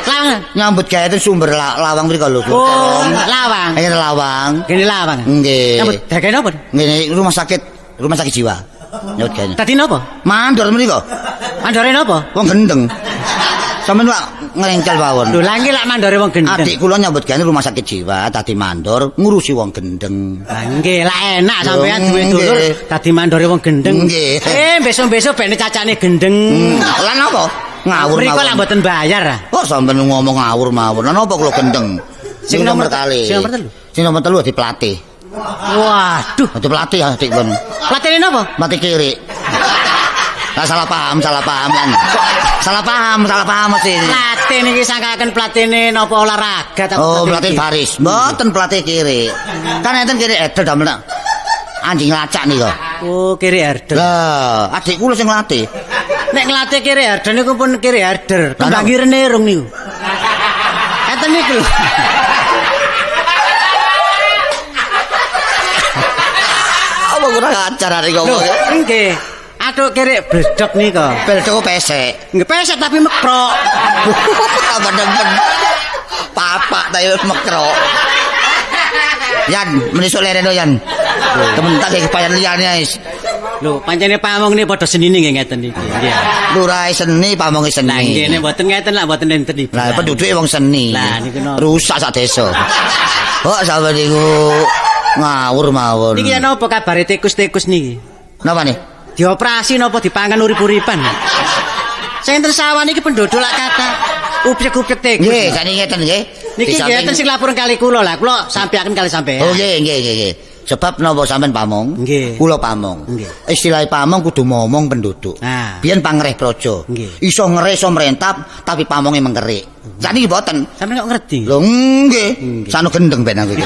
Lawang. Nyambut gawe itu sumber lawang mriko lho. Oh, lawang. Ngene lawang. Ngene lawang. Nggih. Nyambut gawe napa? Ngene rumah sakit jiwa. Nyambut gawe. Dadi napa? Mandor mriko. Mandore napa? Wong gendeng. Sampeyan lak ngrengkel mawon. Lho, lha iki lak mandore wong gendeng. Adik kula nyambut gawe rumah sakit jiwa, dadi mandor ngurusi wong gendeng. Lah nggih, lak enak sampeyan duwe dulur dadi mandore wong gendeng. Nggih. Besok-besok ben cacane gendeng. Lah napa? Ngawur mawon. Mriko lak mboten bayar ah. Kok sampeyan ngomong ngawur mawon. Lah napa kula gendeng? Sing nomor kali. Sing nomor 3. Sing nomor 3 dadi pelatih. Waduh, dadi pelatih ya adik kula. Pelatihne napa? Pelatih kiri. Lah salah paham lan. Salah paham mesti. Pelatih niki sangkaken pelatihne napa olahraga ta? Oh, pelatih baris. Mboten pelatih kiri. Kan enten kiri edel damel anjing lacak nika. Oh, kiri herder. Lah, adik kula sing nglatih. Nek nglatih kiri herder niku pun kiri herder. Kembang irene rung niku. Enten niku lho. Apa kurang ajar arek ngomong. Nggih. Aduh kerek bledok nika. Bledok pesek. Nggih pesek tapi mekrok. Tambah demen. Papak ta yo mekrok. Yan, menisuk lereno Yan. Temen tak kepayan liyane wis. Lho, pancene pamong niki padha senine nggih ngeten iki. Nggih. Lurahe seni, pamonge seni. Lah nggih nek mboten ngeten lak mboten enten iki. Lah penduduke wong seni. Lah niku napa? Rusak sak desa. Kok sampe niku ngawur mawon. Niki napa kabare tikus-tikus niki? Napa nih? Dioperasi napa dipangan urip-uripan? Sing enten sawah niki penduduk lak kata upyek-upyek tikus. Nggih, sakniki ngeten nggih. Niki ngeten sing laporan kali kula lah, kula sampeyaken kali sampeyan. Oh nggih, nggih, nggih. Sebab napa sampean pamong? Nggih. Kula pamong. Nggih. Istilah pamong kudu momong penduduk. Nah. Biyen pangreh praja. Iso ngereh iso merentap tapi pamonge mengkerik. Sakniki mboten. Sampeyan kok ngerti? Lho nggih. Sakno gendeng ben aku iki.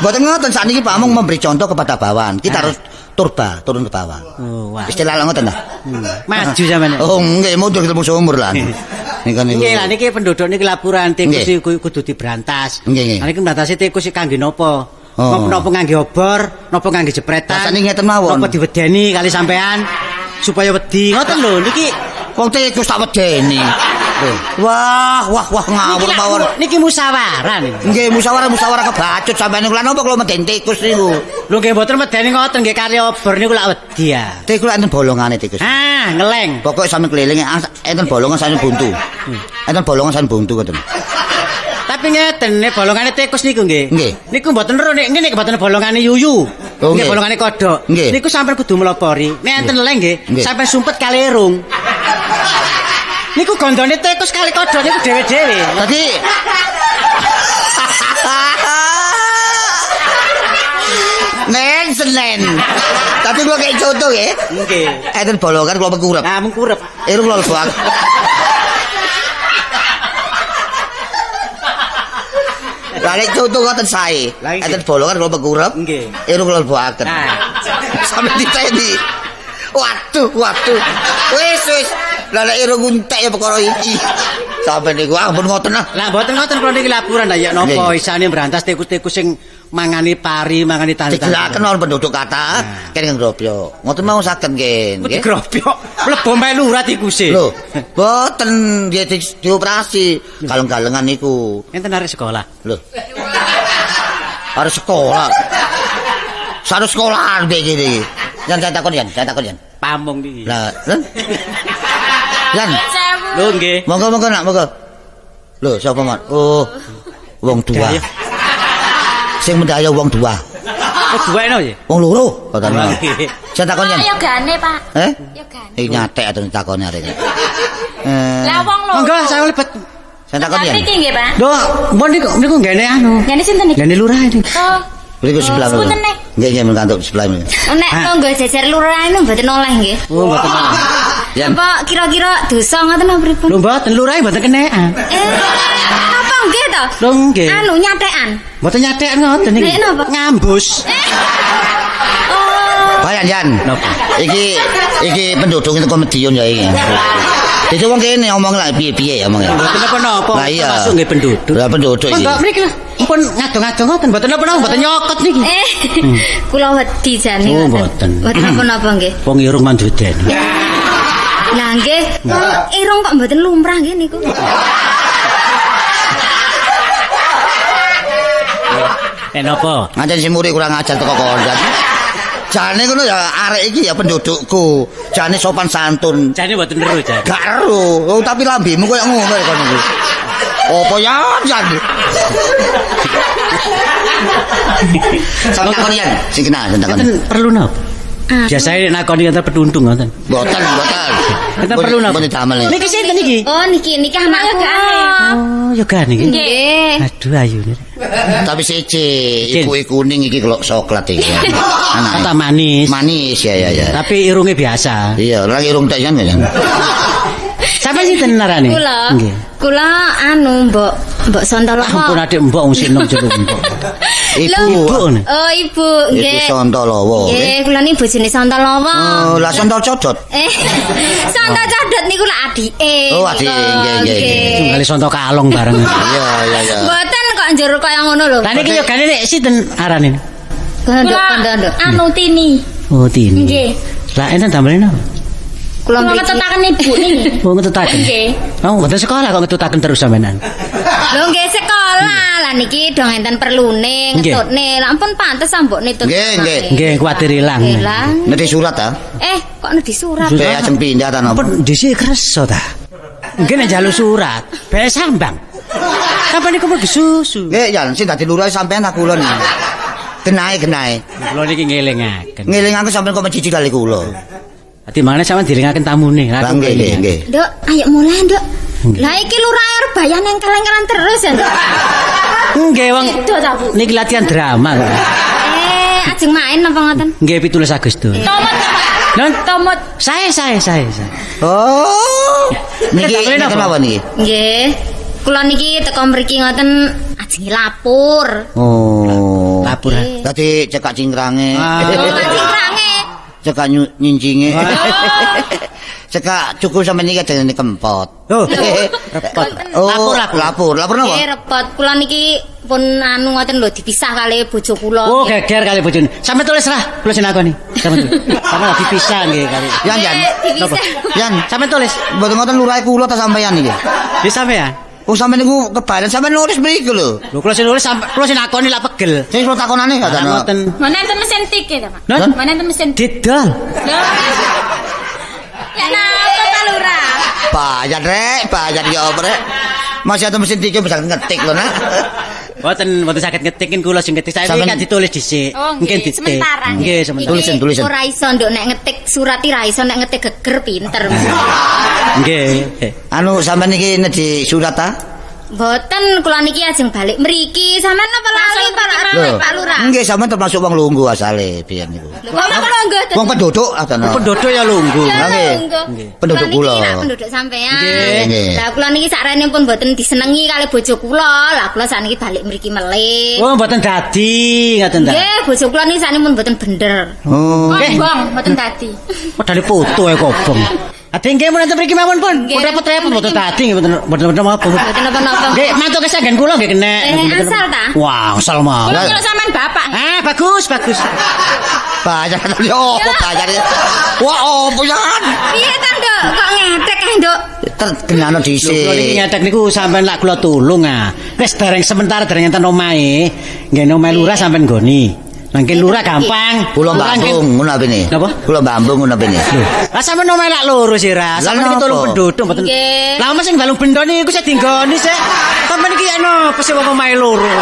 Mboten ngoten sakniki pamong memberi contoh kepada bawahan. Kita harus turba, turun ke bawah. Oh, wah. Istilah ngoten ta? Maju sampeyan. Oh, nggih, mundur ketemu sumur lah. Niku niku. Nggih, lah niki penduduk niki laporan tikus iku kudu diberantas. Nggih. Lah niki mbrantasi tikus iki kangge napa? Oh. Napa ngangge obor, napa ngangge jepretan? Lah sakniki ngeten mawon. Napa diwedeni kali sampean supaya wedi. Ngoten lho niki wong tikus tak wedeni. Wah, wah, wah ngawur mawon. Niki musyawarah niki. Nggih, musyawarah kebacut sampean niku. Lah napa kula medeni tikus niku? Lho nggih mboten medeni ngoten nggih kali obor niku lak wedi ya. Tikus enten bolongane tikus. Ah, ngeleng. Pokoke sampean keliling enten bolongan sampean buntu. Enten bolongan sampean buntu ngoten. Tapi ngeten nek bolongane tikus niku nggih. Niku mboten ero nek ngene mboten bolongane yuyu. Oh, nggih bolongane kodhok. Niku sampean kudu melopori. Nek enten leng nggih, sampean sumpet kali irung. Niku gondone tikus kali kodhok niku dhewe-dhewe. Dadi Nen Senen. Tapi kula kei contoh nggih. Nggih. Enten bolongan kula mengkurep. Ah, mengkurep. Irung kula lebok. Lah nek contoh ngoten sae. Enten bolongan kula mengkurep. Nggih. Irung kula lebokaken. Sampe diteni. Waduh, waduh. Wis, wis. Lah nek irung entek ya perkara iki. Sampe niku ampun ngoten lah. Lah mboten ngoten kula niki laporan lah ya napa isane mbrantas tikus-tikus sing mangani pari, mangani tani. Digelakaken mawon penduduk kata kene ngropyok. Ngoten mawon saged nggih. Nggih gropyok. Mlebu melu ora tikuse. Lho, mboten nggih dioperasi galeng-galengan niku. Enten arek sekolah. Lho. Arek sekolah. Sarep sekolahan mbek kene iki. Yan saya takon yan, saya takon yan. Pamong iki. Lah, Yan. Lho nggih. Monggo monggo nak monggo. Lho sapa Mat? Oh. Wong dua. Sing mendaya wong dua. Oh dua eno ya? Wong loro katane. Saya takon yan. Yogane, Pak. Eh? Yogane. Iki nyatek atau takone arek iki. Lah wong loro. Monggo saya lebet. Saya takon yan. Mriki nggih, Pak. Lho, mbon niku niku nggene anu. Nggene sinten niki? Nggene lurah ini. Oh. Mriku sebelah. Nggih nggih mengkantuk sebelah. Nek tangga jejer lurah niku mboten oleh nggih. Oh, mboten oleh. Napa kira-kira dosa ngoten napa pripun? Lho mboten lurahe mboten kenekan. Napa nggih to? Lho nggih. Anu nyatekan. Mboten nyatekan ngoten niki. Napa? Ngambus. Oh. Bayan Jan. Napa? Iki penduduk teko Medion ya iki. Dadi wong kene omong lah piye-piye ya omongnya. Mboten napa-napa. Lah iya. Termasuk nggih penduduk. Lah penduduk iki. Monggo mriki lah. Mpun ngadong-ngadong ngoten mboten napa-napa, mboten nyokot niki. Kula wedi jane. Oh, mboten. Mboten napa-napa nggih. Wong irung manduden. Lah nggih, wong irung kok mboten lumrah nggih niku. Napa? Ngancen si muri kurang ajar teko kon. Jane ngono ya arek iki ya pendudukku. Jane sopan santun. Jane mboten ero jane. Gak ero. Oh, tapi lambemu koyo ngono ya kon iku. Apa ya Jan? Sampe takon Yan, sing kenal sing takon. Mboten perlu napa? Biasane nek nakoni enten peduntung ngoten. Mboten, mboten. Enten perlu napa? Mboten damel. Niki sinten niki? Oh, niki niki anak kula. Oh, yoga niki. Nggih. Aduh ayune. Tapi siji, ibuke kuning iki kelok coklat iki. Anake. Kata manis. Manis ya ya ya. Tapi irunge biasa. Iya, lagi irung tek jan ya. Sampai sinten narane? Kula. Nggih. Kula anu Mbok Sontolowo. Ampun adik mbok wong sing nom jero mbok. Ibu. Ibu. Oh, ibu nggih. Ibu Sontolowo. Nggih, kula niki bojone Sontolowo. Oh, lah Sontol codot. Sontol codot niku lak adike. Oh, adike nggih nggih. Tunggale Sonto kalong bareng. Iya iya iya. Mboten kok njur kaya ngono lho. Lah niki yogane nek sinten arane? Nduk, nduk. Anu Tini. Oh, Tini. Nggih. Lah enten damel napa? Kula Kula ngetutaken ibu niki. Oh, ngetutaken. Nggih. Oh, mboten sekolah kok ngetutaken terus sampenan. Lho nggih sekolah. Lah niki dong enten perlune ngetutne. Lah ampun pantes mbok nitut. Nggih, nggih. Nggih, kuwatir ilang. Ilang. Nedhi surat ta? Kok nedhi surat? Be ajeng pindah ta napa? Ampun dhisik kersa ta. Nggih nek njaluk surat, be sambang. Sampeyan niku mlebu susu. Nggih, Yan, sing dadi lurah sampean aku kula niki. Genahe-genahe. Kula niki ngelingaken. Ngelingaken sampean kok menjijik kali kula. Ati mangane sampean diringaken tamune. Lah nggih nggih nggih. Nduk, ayo mulai, Nduk. Lah iki lurah arep bayan engkel-engkelan terus ya, Nduk. Nggih, wong niki latihan drama kok. Ajeng main napa ngoten? Nggih 17 Agustus. Tomot. Non, Tomot. Saya. Oh. Niki napa niki? Nggih. Kula niki teko mriki ngoten ajeng lapor. Oh. Laporan. Dadi cekak cingkrange. Oh, cingkrange. Cekak nyincinge. Cekak cukup sampe niki ajeng kempot. Oh, repot. Lapor. Lapor napa? Nggih, repot. Kula niki pun anu ngoten lho dipisah kali bojo kula. Oh, geger kali bojone. Sampe tulis lah, kula sing nakoni. Sampe tulis. Sampe dipisah nggih kali. Yan, Yan. Dipisah. Yan, sampe tulis. Mboten ngoten lurahe kula ta sampeyan niki. Nggih sampeyan. Oh, sampeyan niku kebalen sampeyan nulis mriku lho. Lho kula sing nulis sampe kula sing nakoni lak pegel. Sing kula takonane gak ana. Ngoten. Mana enten mesin tik ta, Pak? Mana enten mesin didol. Ya napa Pak Lurah? Bayar rek, bayar ya apa rek. Masih ada mesin tik bisa ngetik lho nak. Mboten saged ngetikin kula sing ngetik. Saiki kan ditulis dhisik. Mungkin ditik. Sementara. Nggih, sementara. Tulisan. Ora iso nduk nek ngetik surat ora iso nek ngetik geger pinter. Nggih. Anu sampean niki nedhi surat ta? Mboten, kula niki ajeng balik mriki. Sampeyan napa lali Pak Lurah? Nggih, sampean termasuk wong lungguh asale biyen niku. Wong lungguh. Wong penduduk adana. Penduduk ya lungguh. Nggih. Penduduk kula. Penduduk sampean. Lah kula niki sakrene pun mboten disenengi kali bojo kula. Lah kula sakniki balik mriki melih. Oh, mboten dadi ngoten ta. Nggih, bojo kula niki sakniki pun mboten bener. Oh. Nggih, mboten dadi. Padahal foto e kobong. Ade nggih mun enten mriki mawon pun. Pun repot-repot mboten dadi mboten napa. Mboten napa-napa. Nggih, mantuk kesanggen kula nggih kenek. Asal ta? Wah, asal mawon. Kula nyeluk sampean bapak. Ah, bagus, bagus. Bayar yo opo bayar. Wah, opo yan? Piye ta, Nduk? Kok ngetek ae, Nduk? Tergenano dhisik. Kula niki ngetek niku sampean lak kula tulung ah. Wis dereng sementara dereng enten omahe. Nggih omahe lurah sampean nggoni. Mangkin lurah gampang. Kula Bambung ngono apene. Napa? Kula Bambung ngono apene. Lah sampean omahe lak loro sih ra. Sampeyan iki tolong penduduk mboten. Lah omah sing balung bendo niku sik dinggoni sik. Sampeyan iki napa sih wong omahe loro.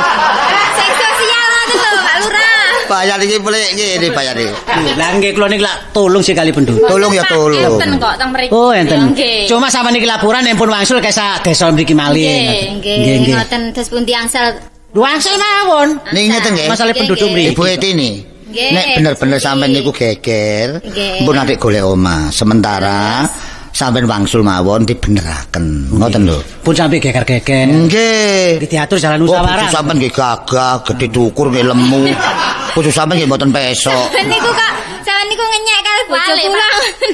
Sing sosial ngoten lho Pak Lurah. Bayar iki pelik ngene bayar iki. Lah nggih kula niki lak tolong sih kali penduduk. Tolong ya tolong. Enten kok teng mriki. Oh enten. Cuma sampeyan niki laporan pun wangsul kesa desa mriki malih. Nggih ngoten dos pundi angsal. Lho angsal mawon. Niki ngeten nggih. Masalah penduduk mriki. Ibu Etini. Nek bener-bener sampean niku geger, mpun adik golek omah. Sementara Sampeyan wangsul mawon dibeneraken. Ngoten lho. Pun sampe geger-geger. Nggih. Nggih diatur jalan musyawarah. Oh, bojo sampean nggih gagah, gedhe dukur nggih lemu. Bojo sampean nggih mboten pesok. Niku kok sampean niku ngenyek kali bojo kula.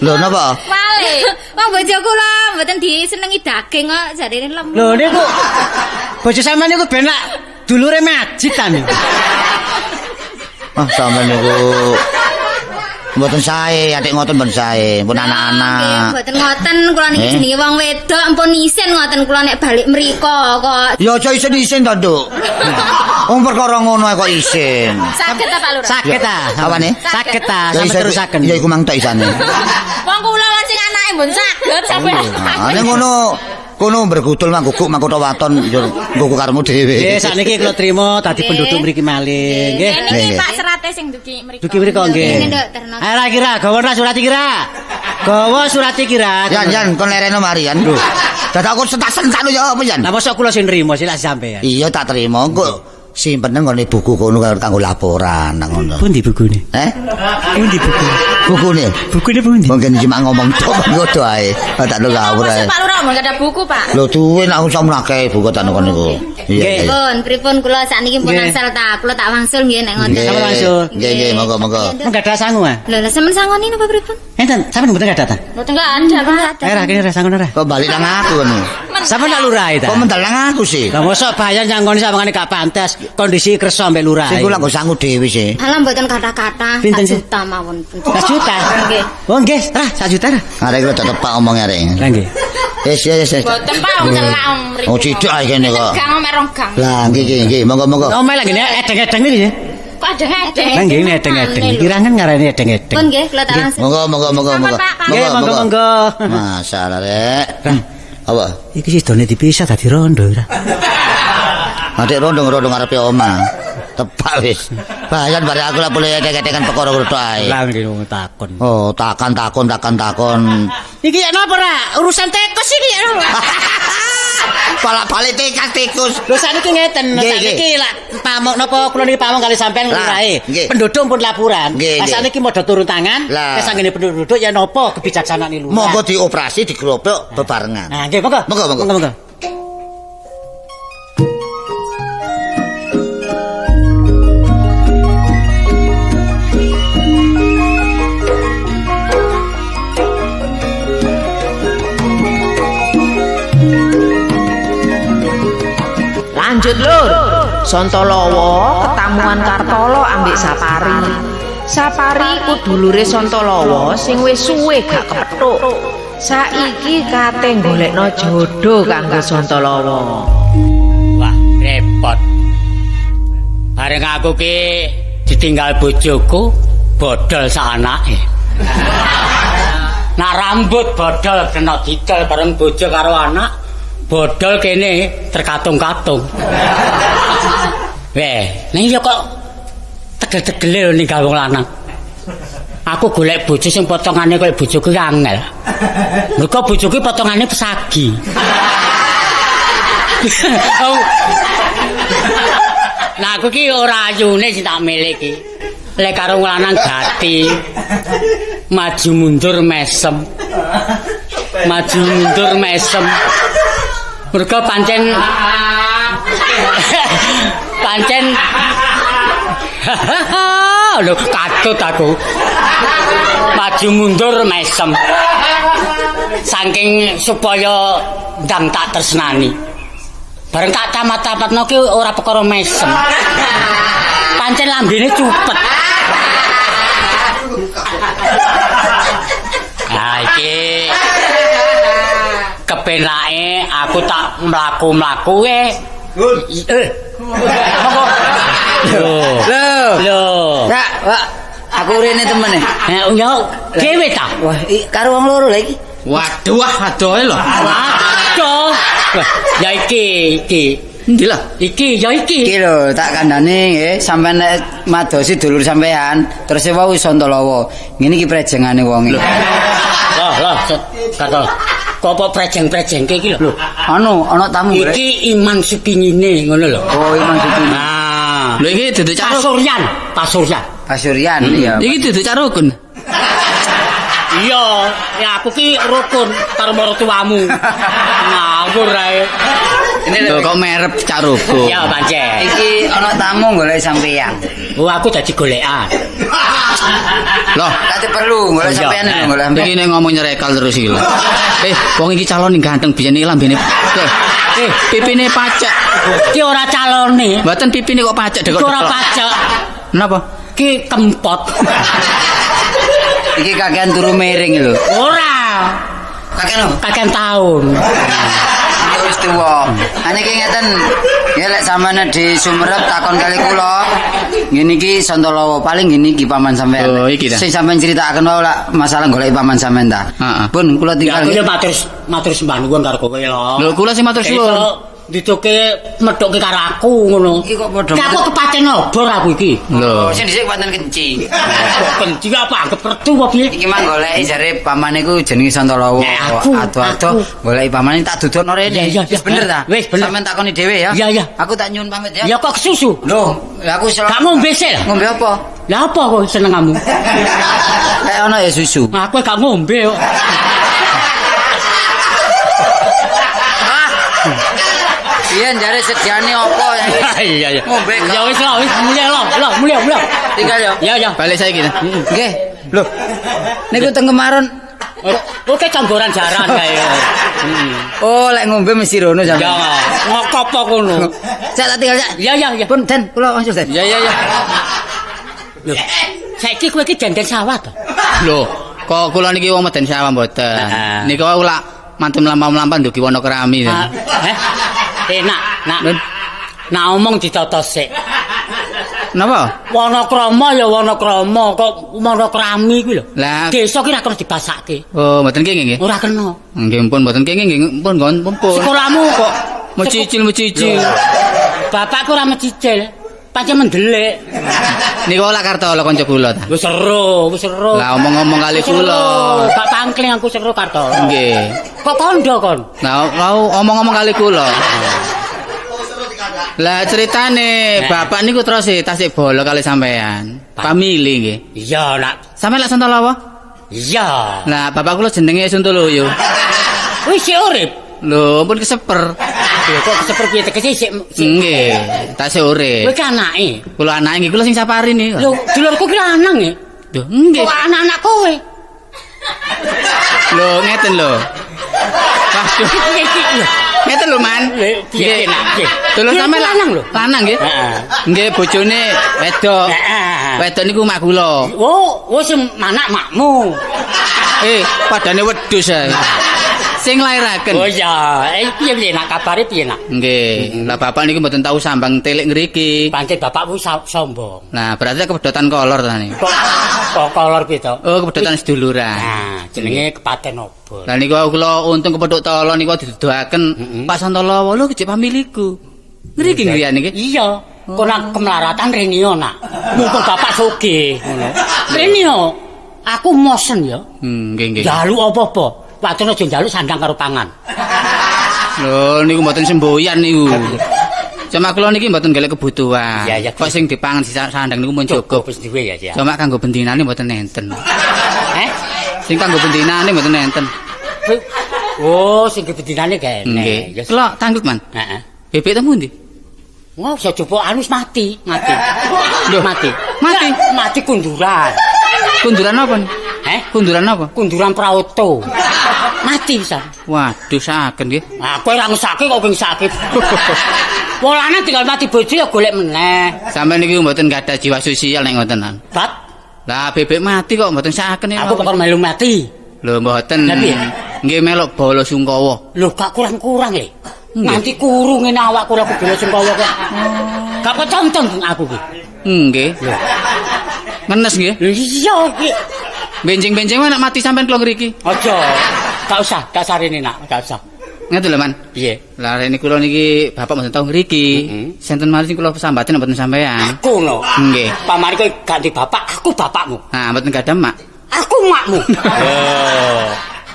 Lho napa? Wale. Wong bojo kula mboten disenengi daging kok jarine lemu. Lho niku bojo sampean niku ben lak dulure Majid ta niku. Ah sampean niku mboten sae, atik ngoten mboten sae, pun anak-anak. Mboten ngoten, kula niki jenenge wong wedok, ampun isin ngoten kula nek balik mriko kok. Ya aja isin-isin to, Nduk. Wong perkara ngono ae kok isin. Saged ta Pak Lurah? Saged ta. Apane? Saged ta, sampe terusaken. Ya iku mang tok isane. Wong kula lan sing anake mbon saged sampe. Ah nek ngono kono bergudul mangguguk mangkota waton yo nggo karepmu dhewe. Nggih, sakniki kula trima dadi penduduk mriki malih, nggih. Niki Pak serate sing dugi mriki. Dugi mriko nggih. Ayo ra kira, gawa ra surat iki ra. Gawa surat iki ra. Yan yan kon lereno mari yan. Lho. Dadak aku sentak-sentak lho ya apa yan? Lah mosok kula sing nrimo sih lak sampean. Iya tak trimo engko simpenen nggone buku kono kanggo laporan nang ngono. Pundi bukune? Eh? Pundi bukune? Bukune. Bukune pundi? Mungkin cuma ngomong tok ngono ae. Tak lho ngawur ae. Pak Lurah mboten ada buku, Pak. Lho duwe nek aku sakmono akeh buku tak nang niku. Iya. Pripun, pripun kula sakniki pun asal ta, kula tak wangsul nggih nek ngoten. Sampeyan wangsul. Nggih, nggih, monggo-monggo. Enggak ada sangu, ah. Lho, lha sampean sangoni napa pripun? Enten, sampean mboten ada ta? Mboten ada, Pak. Eh, ra kene ra sangon ora. Kok balik nang aku ngono. Sampeyan nak lurah ta? Kok mendal nang aku sih? Lah mosok bayan nyangoni samangane gak pantes, kondisi kersa ambek lurah. Sing kula nggo sangu dhewe sih. Alah mboten kata-kata, 1 juta mawon. 1 juta? Nggih. Oh nggih, rah 1 juta ra. Arek kula tepak omong arek. Lah nggih. Wis wis wis. Mboten Pak, wong celak mriku. Oh cidhek ae kene kok. Gang mek rong gang. Lah nggih nggih nggih, monggo-monggo. Omahe lha ngene edeng-edeng niki ya. Kok edeng-edeng? Lah nggih edeng-edeng. Kirangan ngarani edeng-edeng. Pun nggih kula tak langsung. Monggo monggo monggo monggo. Nggih monggo monggo. Masalah rek. Apa? Iki sidone dipisah dadi rondo ora. Adik rondo-rondo ngarepe omah. Tepak wis. Bayan bare aku lah boleh edek-edekan perkara ngono ae. Lah ngene wong takon. Oh, takon takon takon takon. Iki ya napa ra? Urusan tikus iki ya napa? Balak-balik tikus tikus. Lho sakniki ngeten, sakniki lak pamong napa kula niki pamong kali sampean lurahe. Penduduk pun laporan. Lah sakniki modho turun tangan, kesanggene penduduk ya napa kebijaksanaan lurah. Monggo dioperasi digrobok bebarengan. Nah, nggih monggo. Monggo monggo. Monggo. Lanjut lur, Sontolowo ketamuan Kartolo ambek Sapari. Sapari ku dulure Sontolowo sing wis suwe gak kepethuk. Saiki kate golekno jodoh kanggo Sontolowo. Wah, repot. Bareng aku ki ditinggal bojoku, bodol sak anake. Nak rambut bodol kena didol bareng bojo karo anak. Bodol kene terkatung-katung. Weh, ning ya kok tegel-tegele ninggal wong lanang. Aku golek bojo sing potongane kaya bojoku angel. Mergo bojoku potongane pesagi. Nah aku ki ora ayune sing tak milih ki. Lek karo wong lanang gati. Maju mundur mesem. Maju mundur mesem. Mergo pancen pancen lho katut aku. Maju mundur mesem. Saking supaya ndang tak tresnani. Bareng tak tamat-tamatno ki ora perkara mesem. Pancen lambene cupet. Nah iki kepenake aku tak mlaku-mlaku e. Monggo. Lho. Lho. Rak, Pak, aku rene temen e. Ya dhewe ta? Wah, karo wong loro lha iki. Waduh, adohe lho. Waduh. Ya iki, iki. Endi lah? Iki ya iki. Iki lho, tak kandhane nggih, sampean nek madosi dulur sampean, terus wau Sontolowo. Ngene iki prejengane wonge. Lah, lah, Kartolo. Kok apa prejeng-prejengke iki lho? Lho, anu ana tamu iki Iman Sukingine ngono lho. Oh, Iman Sukingine. Nah. Lho iki duduk caruk. Pasuryan, Pasuryan. Pasuryan iya. Iki duduk carukun. Iya, ya aku ki rukun karo maratuwamu. Ngawur ae. Ini Lho kok merep Cak Rukun. Ya pancen. Iki ana tamu golek sampeyan. Oh aku dadi golekan. Loh, Kate perlu golek Iya. sampeyan lho golek sampeyan. iki nek ngomong nyerekal terus iki lho. Wong iki calon ganteng biyen iki lambene. Pipine pacek. Ki ora calone. Mboten pipine kok pacek Ki dekok. ora pacek. Napa? Ki kempot. Iki kakean turu miring lho. Ora. Kakean lho. Kakean taun. Iki wis tuwa. Ane iki ngeten. Ya lek sampeyan di Sumerep takon kali kula. Ngene iki Santolowo paling ngene iki paman sampeyan. Oh, iki ta. Sing sampeyan critakaken wae lak masalah golek paman sampeyan ta. Heeh. Pun kula Ya tinggal. aku ya matur sembah nuwun karo kowe lho. Lho kula sing matur suwun. Iso dituke methuke karo aku ngono. Iki kok padha Ki aku kepaten obor aku iki. Lho. Oh, sing dhisik pancen kencing. Kok kencing apa anggap pertu apa piye? Iki mang goleki jare pamane ku jenenge Santolowo. Nah, aku, Ado-ado aku. goleki pamane tak dudono rene. Iya, iya, Wis bener ta? Wis, bener. Sampeyan takoni dhewe ya. Iya, iya. Aku tak nyuwun pamit ya. Ya kok kesusu? Loh, lah aku selalu Gak ngombe sik lah. Ngombe apa? Lah apa kok seneng kamu? Kayak ono ya susu. Aku gak ngombe kok. Iya, jare sediane apa ya? Iya iya. Ngombe gak? Ya wis lah, wis mulih lah, lah mulih mulih. Tinggal ya. Ya ya. Balik saiki ta. Nggih. Loh. Niku teng kemaron. Oke canggoran jaran kae. Oh, lek ngombe mesti rono Ya, sampeyan. ngokopo kono. Cak tak tinggal, Cak. Ya ya ya. Pun Den, kula langsung Den. Ya ya ya. Lho, saiki kowe iki denden sawah to? Lho, kok kula niki wong meden sawah mboten. Heeh. Niku wau lak mantun mlampah-mlampah ndugi wana kerami. Ah, Eh, eh nak, nak. Nak omong ditata sik. Napa? Wanakrama ya wanakrama, kok wanakrami kuwi lho. Lah. Desa ki ora kena dibasake. Oh, mboten kenging nggih. Ora kena. Nggih pun mboten kenging nggih pun pun pun. Sekolahmu kok mecicil-mecicil. Bapakku ora mecicil. Pancen mendelik. Niku lak Kartolo kanca kula ta. Wis seru, wis seru. Lah omong-omong kali kula. Gak pangkling aku seru Kartolo. Nggih. Kok kondo kon? Lah wau omong-omong kali kula. Lah ceritane bapak niku terus tasik bolo kali sampean. Pamili nggih. Iya, nak. Sampeyan lak Santolowo? Iya. Lah bapak kula jenenge Suntoloyo. Wis sik urip. Lho, ampun keseper. Lho kok keseper piye tegese sik Nggih, tasik urip. Kowe ki anake. Kula anake nggih kula sing sapari niku. Lho, dulurku ki lanang e. Lho, nggih. Kok anak-anak kowe? Lho, ngeten lho. Waduh. Piye iki? Lho, Ngeten lho, Man. Piye nak? Piye? Dulur sampean lanang lho. Lanang nggih. Heeh. Nggih, bojone wedok. Heeh. Wedok niku mak kula. Oh, wis manak makmu. Padane wedhus ae. Sing lairaken. Oh iya, piye piye nak kabare piye nak? Nggih. Lah bapak niku mboten tau sambang telik ngriki. Pancen bapakmu sombong. Nah, berarti kebedotan kolor ta niku. Kok kolor piye to? Oh, kebedotan seduluran. Nah, jenenge kepaten obor. Lah niku kula untung kepethuk tolo niku diduduhaken Pak Santolowo lho kejek pamiliku. Ngriki ngriyane niki. Iya. Kok nang kemelaratan rene yo nak. Mumpung bapak sugih ngono. Rene yo aku mosen ya. Nggih nggih. Njaluk apa-apa. Wadon aja njaluk sandang karo pangan. Lho niku mboten semboyan niku. Cuma kula niki mboten golek kebutuhan. Iya, iya. Kok sing dipangan sisa sandang niku mun cukup. Wis duwe ya, ya. Cuma kanggo bendinane mboten enten. Eh? Sing kanggo bendinane mboten enten. Oh, sing bendinane kene. Nggih. Kula tanggut, Man. Heeh. Bebek temu ndi? Wah, iso coba anu wis mati, mati. Loh, mati. Mati? Ya, mati kunduran. Kunduran apa? Eh? Kunduran apa? Kunduran praoto. Mati pisan. Waduh, saken nggih. Ah, kowe ora ngesake kok kowe ngesake. Wong lanang tinggal mati bojo ya golek meneh. Sampeyan niki mboten gadah jiwa sosial nek ngoten. Bat, Lah bebek mati kok mboten saken aku kok melu mati. Lho mboten. Lah piye? Nggih melok bala sungkawa. Lho gak kurang-kurang le. Nganti kuru ngene awakku ora bala sungkawa kok. Gak ketonton aku ki. Nggih. Ngenes nggih. Iya iki. Benjing-benjing nek mati sampean kula ngriki. Aja. Gak usah, gak usah rene nak, gak usah. Ngeten lho, Man. Piye? Lah rene kula niki bapak mboten tau ngriki. Senten malih sing kula sambaten mboten sampean. Aku no. Nggih. Pamane kowe gak di bapak, aku bapakmu. Nah, mboten gadah mak. Aku makmu.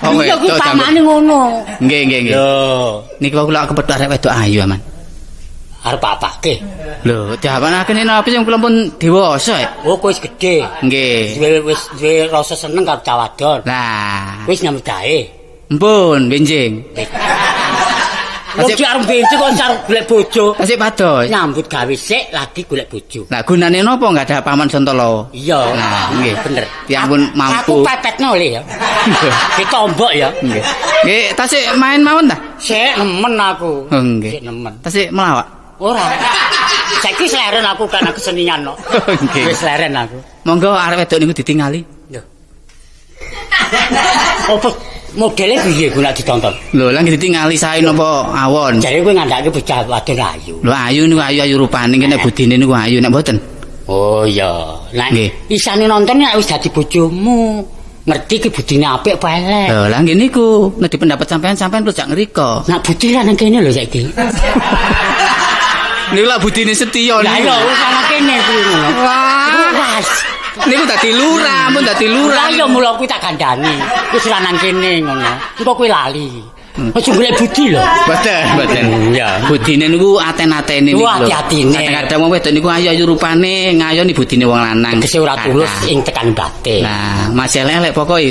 Oh, Iya kuwi wedok pamane ngono. Nggih, nggih, nggih. Lho, Niki kula kepethuk arek wedok ayu, Man. Arep apake? Lho, diapanake napa sing kula pun dewasa ya? Oh, kowe wis gedhe. Nggih. Duwe wis duwe rasa seneng karo cah wadon. Lah, Wis nyambut gawe. mpun benjing. Wong ki arep benjing kok arep golek bojo. Tasik pados. Nyambut gawe sik lagi golek bojo. Lah gunane napa nggak ada paman Santolowo? Iya. Nah, nggih. Bener. Tiyang pun mampu. Aku pepetno le ya. Ditombok ya. Nggih. Nggih, tasik main mawon ta? Sik nemen aku. Oh, nggih. Sik nemen. Tasik melawak. Ora. Saiki leren aku kan aku kesenian no. Nggih. Wis leren aku. Monggo arek wedok niku ditingali. Lho. Apa modele piye ku nek ditonton? Lho, lah nggih ditingali sae napa awon? Jare kowe ngandhake bocah wadon ayu. Lho ayu niku ayu-ayu rupane nggih nek budine niku ayu nek mboten. Oh iya. Nek Nggih. isane nonton nek wis dadi bojomu, ngerti ki budine apik apa elek. Lho, lah nggih niku nek pendapat sampean sampean terus jak ngriko. Nak budi lah nang kene lho saiki. Niku lak budine setya Lah niku. iya wis nang kene kuwi ngono. Wah, Wah. niku dadi lurah, mun dadi lurah. Lah iya mula kuwi tak kandhani. Wis ra nang kene ngono. Engko kowe lali. Aja golek budi lho. Mboten, mboten. Iya. Budine niku aten-atene niku Wah, lho. ati-atine. Kadang-kadang wong wedok niku ayu-ayu rupane ngayoni budine wong lanang. Tegese ora tulus ing tekan batin. Lah, masih elek pokoke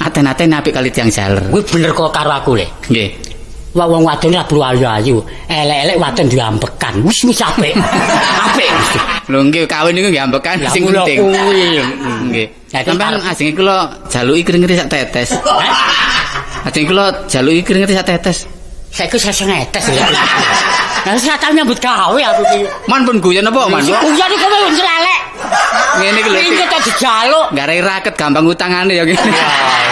aten-aten apik kali tiyang jaler. Kuwi bener kok karo aku le. Nggih. Wah wong wadon ora perlu ayu-ayu. Elek-elek wadon duwe ambekan. Wis wis apik. Apik. Lho nggih kawin niku nggih ambekan Lah sing mula penting. kuwi. Nggih. Lah, terus Sampeyan arep- ajenge kula jaluki kring-kring sak tetes. Hah? Ajenge kula jaluki kring-kring sak tetes. Saiki wis iso ngetes lho. Lah wis ora tau nyambut gawe aku iki. Man pun guyon apa man? Wis guyon iku kowe wis lelek. Ngene iki lho. Iki tok dijaluk. Garai raket gampang utangane ya ngene. Ya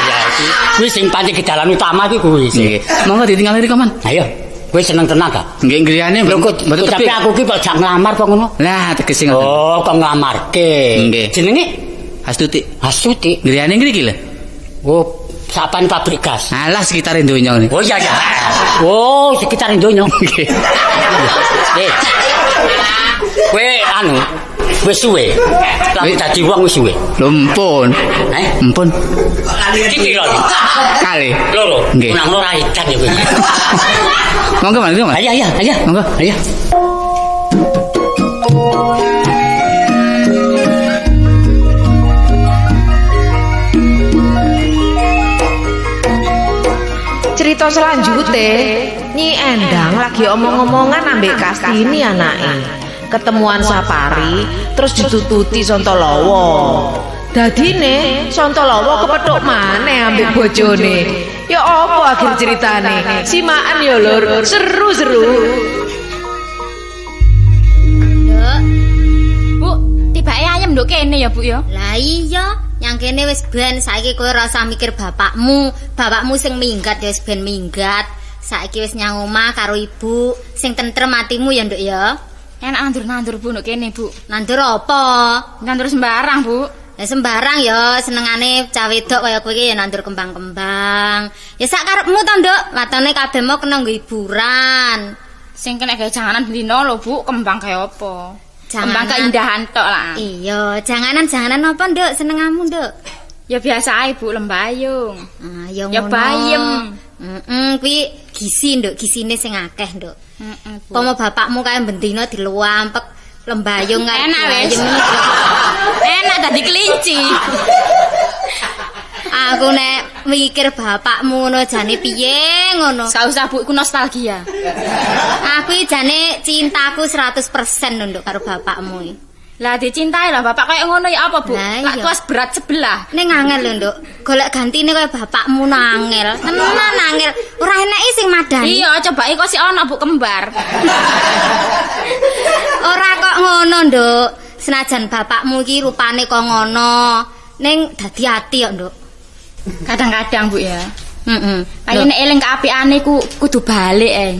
ya iki. Kuwi sing pancen gedalan utama iki kuwi sih. Nggih. Monggo ditinggal riko man. Ayo, kowe seneng tenan ta? Nggih griyane Lho kok mboten tapi tebih. aku ki kok jak nglamar kok ngono. Lah tegese ngoten. Oh, kok nglamarke. Nggih. Jenenge Hastuti. Hastuti. Griyane ngriki lho. Oh, sapan pabrik gas. Alah sekitar donya ngene. Oh iya iya. Oh, sekitar donya. Nggih. Eh. Kowe anu wis suwe. Lah dadi wong wis suwe. Lho mpun. Eh? Mpun. Iki piro iki? Kali. Loro. Nggih. Nang ora edan ya kowe. Monggo Mas, monggo, Mas. Ayo ayo ayo. Monggo. Ayo. Cerita selanjutnya, Nyi Endang lagi omong-omongan ambek Kastini anake. Ketemuan Sapari, terus ditututi Santolowo. Dadine Santolowo kepethuk maneh ambek bojone. Ya apa akhir ceritane? Simakan ya lur, seru-seru. Nduk. Bu, tibake ayam nduk kene ya, Bu ya. Lah iya, nyang kene wis ben saiki kowe ora usah mikir bapakmu. Bapakmu sing minggat ya wis ben minggat. Saiki wis nyang omah karo ibu, sing tentrem atimu ya, Nduk ya. Enak nandur-nandur Bu nduk kene, Bu. Nandur apa? Nandur sembarang, Bu. Ya sembarang ya, senengane cah wedok kaya kowe iki ya nandur kembang-kembang. Ya sak karepmu to, Nduk. Watone kabeh mau kena nggo hiburan. Sing kena gawe janganan bendino lho, Bu, kembang kaya apa? Janganan. Kembang keindahan tok lah. Iya, janganan-janganan apa, Nduk? Senengamu, Nduk? Ya biasa ae, Bu, lembayung. Ah, ya Ya ngono. bayem. Heeh, kuwi gizi, Nduk, gisine sing akeh, Nduk. Heeh, Bu. Pomo bapakmu kae bendina diluampek lembayung kae. Enak wis. bayem. Enak dadi kelinci. Aku nek mikir bapakmu ngono jane piye ngono. Gak usah, Bu, iku nostalgia. Aku iki jane cintaku 100% lho, Nduk, karo bapakmu iki. Lah dicintai lah bapak kayak ngono ya apa, Bu? Lah, Lak iya. kuas berat sebelah. Ning angel lho, Nduk. Golek gantine kaya bapakmu nangel. Tenan angel. Ora enake sing madani. Iya, coba kok sik ono Bu kembar. Ora kok ngono, Nduk. Senajan bapakmu iki rupane kok ngono, ning dadi ati kok, Nduk. Kadang-kadang, Bu ya. Heeh. Kaya nek eling keapiane ku kudu balik eh.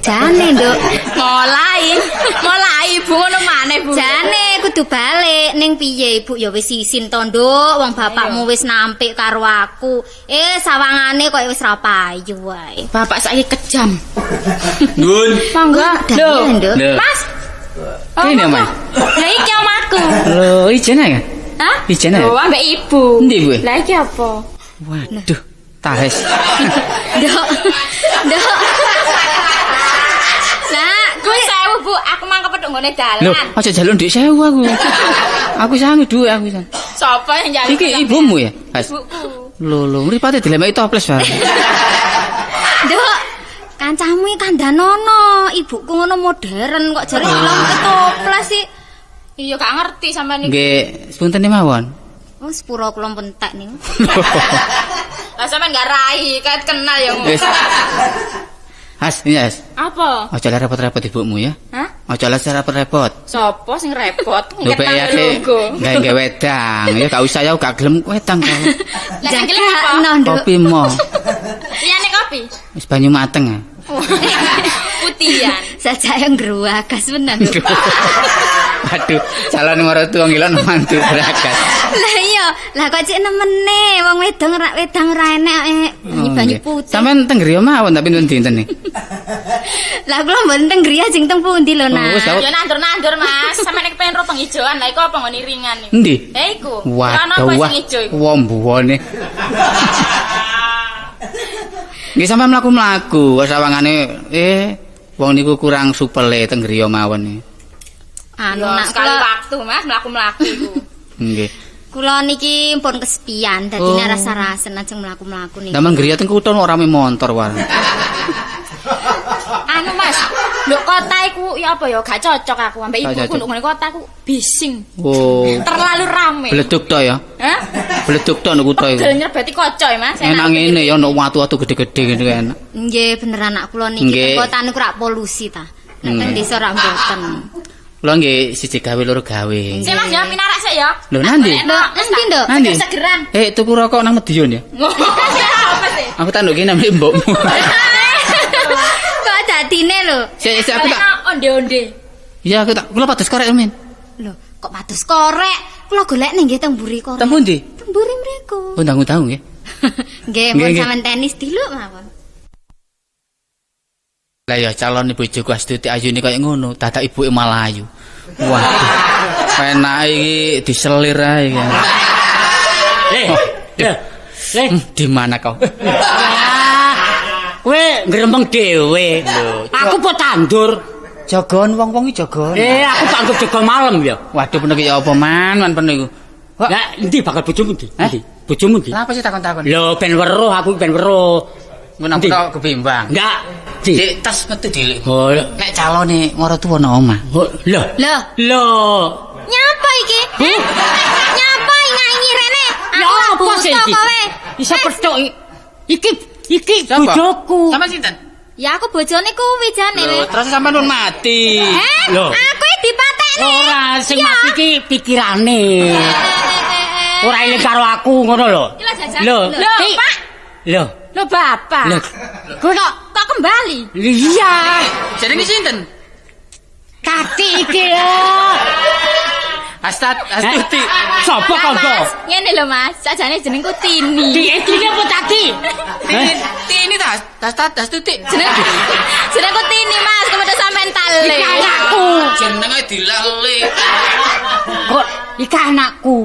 Jane, Nduk. Mulai, mulai Bu ngono maneh, Bu. Jane kudu balik ning piye ibu ya wis isin to, Nduk. Wong bapakmu wis nampik karo aku. Eh sawangane koyo wis ra payu wae. Bapak saiki kejam. Nuwun. Monggo. Lho, Nduk. Lho. Mas. Oh, Ini, monggo. Mas. Lah iki omahku. Lho, ijen ae. Hah? Ijen ae. Lho, ambek ibu. Endi, Bu? Lah iki apa? Waduh, tahes. Nduk. Nduk. Lah, Bu 1000, Bu, aku mang kepethuk nggone dalan. Lho, aja jaluk ndek 1000 aku. Aku sangu dhuwit aku san. Sapa yang njaluk? Iki ibumu ya? Has. Ibuku. Lho lho, mripate dilemeki toples bareng. Nduk, kancamu iki kandhanono, ibuku ngono modern kok jare dilemeki toples sih. Iya gak ngerti sampean niku. Nggih, sepunten mawon. Oh, sepuro kula entek niku. Lah sampean gak rai, ket kenal ya ngono. Wis. Has, iya, Has. Apa? Aja lah repot-repot ibumu ya. Hah? Aja lah repot-repot. Sopo sing repot? Lho Kenal pek logo. gawe wedang. Ya gak usah ya gak gelem wedang kok. Lah sing gelem apa? Jagakno, Nduk. Kopi mo. Liyane kopi. Wis banyu mateng. ah. Putihan. Sajake ngruwagas menan. Nduk. Aduh, calon maratuwa ngilon mantu beragas. Lah iya, lah kok cek nemene wong wedang ora wedang ora enek banyu-banyu putih. Sampeyan teng griya mawon tapi nuwun dinten nih. Lah kula mboten teng griya jeng teng pundi lho, Nak. Oh, wis, Ya nandur-nandur, Mas. Sampeyan nek pengen ro pengijauan, lah iku apa nggone ringan niku? Endi? Eh iku. Lah Waduh, apa wah. sing ijo iku? Wombuwone. Nggih sampeyan mlaku-mlaku, kok sawangane wong niku kurang supele teng griya mawon iki. Anu Ya, nak sekali kula waktu, Mas, mlaku-mlaku iku. Nggih. kula niki pun kesepian dadine rasa-rasen ajeng mlaku-mlaku niki. Damen griya teng kutha ora rame montor wae. Anu, Mas, nduk kota iku ya apa ya gak cocok aku ambek Gak ibuku cocok. nduk ngene kota aku bising. Oh. Terlalu rame. Bleduk to ya. Hah? Bleduk to nduk kutha iku. Pegel nyerbeti kaca ya, Mas. Enak ngene ya ono watu-watu gede-gede ngene ku enak. Nggih bener anak kula niki Nggih. teng kota niku rak polusi ta. Nek teng desa rak mboten. Kula nggih siji gawe loro gawe. Sik Mas ya pinarak sik ya. Lho nanti? Lho, endi, Nduk? Nanti? Seger-segeran. Tuku rokok nang Medion ya. Apa sih? Aku tak nduk kene ambek mbokmu. Kok dadine lho? Sik sik aku tak. Golekno onde-onde. Iya aku tak kula pados korek men. Lho, kok pados korek? Kula golekne nggih teng mburi korek. Teng pundi? Teng mburi mriku. Oh tanggung-tanggung nggih. Nggih, Nggih, pun nggih. sampean tenis diluk mawon. Lah ya calon bojoku Astuti ayune kaya ngono, dadak ibuke malah ayu. Waduh. Enak iki diselir ae iki. Di mana kau? Kowe ngremeng dhewe. Aku po tandur. Jagon wong-wong iki jagon. Aku tandur jago malam ya. Waduh peno iki apa man, man peno iku. Lah endi bakal bojomu ndi? Endi? Bojomu ndi? Lah apa sih takon-takon? Lho ben weruh aku ben weruh. Ngono Endi? aku kebimbang. Enggak. Ndi? Dik tas metu dilik. Oh, Nek calone maratuwa nang omah. oh, lho. Lho, Lho. nyapa iki? Heh? Nyapa nyanyi rene? Ya Aku ora apa sih buta iki? kowe. Iso petuk iki. Iki bojoku. Sama sinten? Ya aku bojone kuwi jane. Lho, terus sampean pun mati. Eh, Lho. aku iki dipatekne. Ora sing Ya. mati iki pikirane. Ora eling karo aku ngono lho. Iki lho jajan. Lho, Lho, Pak. Lho. Lho Bapak. Lho. Kok kok kembali? Iya. Jenenge sinten? Tati iki lho. Astat Astuti. Sopo Lah, kandha? Mas, ngene lho Mas, sajane jenengku Tini. Tini apa Tati? Tini ta, Astat Astuti. Jenengku Tini Mas, kemudian sampean tale. Iki anakku. Jenenge dilali. Kok iki anakku.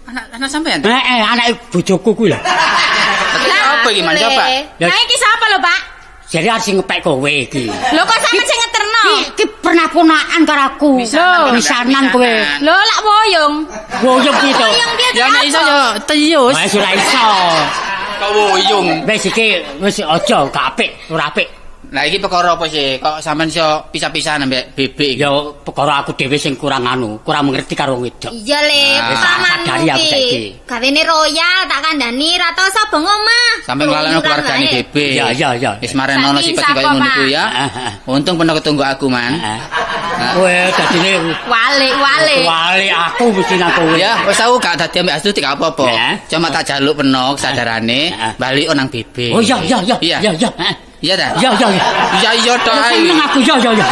Anak anak sampean? Heeh, anake bojoku kuwi lho. Lah apa iki Man coba? Lah iki sapa lho, Pak? Jadi harus sing ngepek kowe iki. Lho kok sampean sing ngeterno? Iki pernah ponakan karo aku. Misanan, Misanan kowe. Lho lak woyong. Woyong ki to. Woyong piye Ya nek iso ya teyus. Wis ora iso. Kok woyong. Wis iki wis aja gak apik, ora apik. Lah iki perkara apa sih? Kok sampean iso pisah-pisahan ambek bebek iki? Ya perkara aku dhewe sing kurang anu, kurang mengerti karo wong wedok. Iya le, Ah, pamanmu sadari aku ki. saiki. Gawene royal tak kandhani ra tau sapa ngomah. Sampe nglalekno keluargane bebek. Iya, iya, iya. Wis marenono Saiki sifat sing kaya sapa, ngono iku Pak? ya. Untung pernah ketunggu aku, Man. Kowe dadine Wale, wale. wale aku mesti nang kowe. Ya, wis aku gak dadi ambek Astuti gak apa-apa. Ya. Cuma tak jaluk peno kesadarane Ya. balik nang bebek. Oh iya iya iya Iya. iya iya. Heeh. Iya ta? Iya iya iya. Iya iya tok ae. Seneng aku iya iya iya.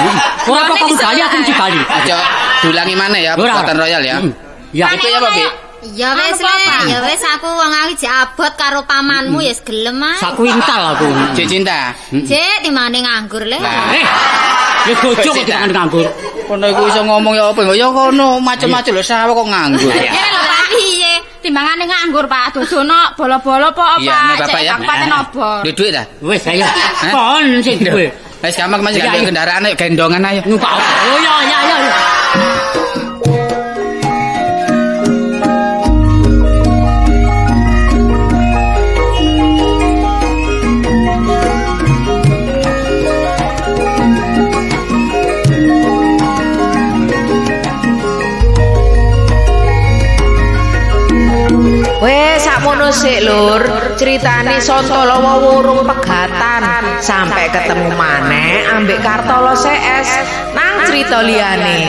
Ora apa kok bali aku mesti bali. Aja dulangi maneh ya Ora, ora. perbuatan royal ya. Mm. Ya. Iku ya apa, Bik? Ya wis Anu, le, Bapak. ya wis aku wong aku jek abot karo pamanmu ya wis gelem ah. Sakuintal aku. Cek cinta. Jek timbangane nganggur le. Lah. Eh, ya bojo kok dikangen nganggur. Kono iku iso ngomong ya apa? Ya kono macem-macem lho sawah kok nganggur. Ngene lho Pak, piye? Timbangane nganggur, Pak. Dodono bolo-bolo po Iya, apa? nek Bapak ya. Kabupaten obor. Duit duit ta? Wis ayo. Kon sing duwe. Wis gampang Mas Iya, gandeng iya. kendaraan ayo gendongan ayo. Numpak. Oh iya iya iya. Wes sakmono sik Lur, critane Santalawa wurung pegatan sampai ketemu maneh ambek Kartolo CS nang crita liyane.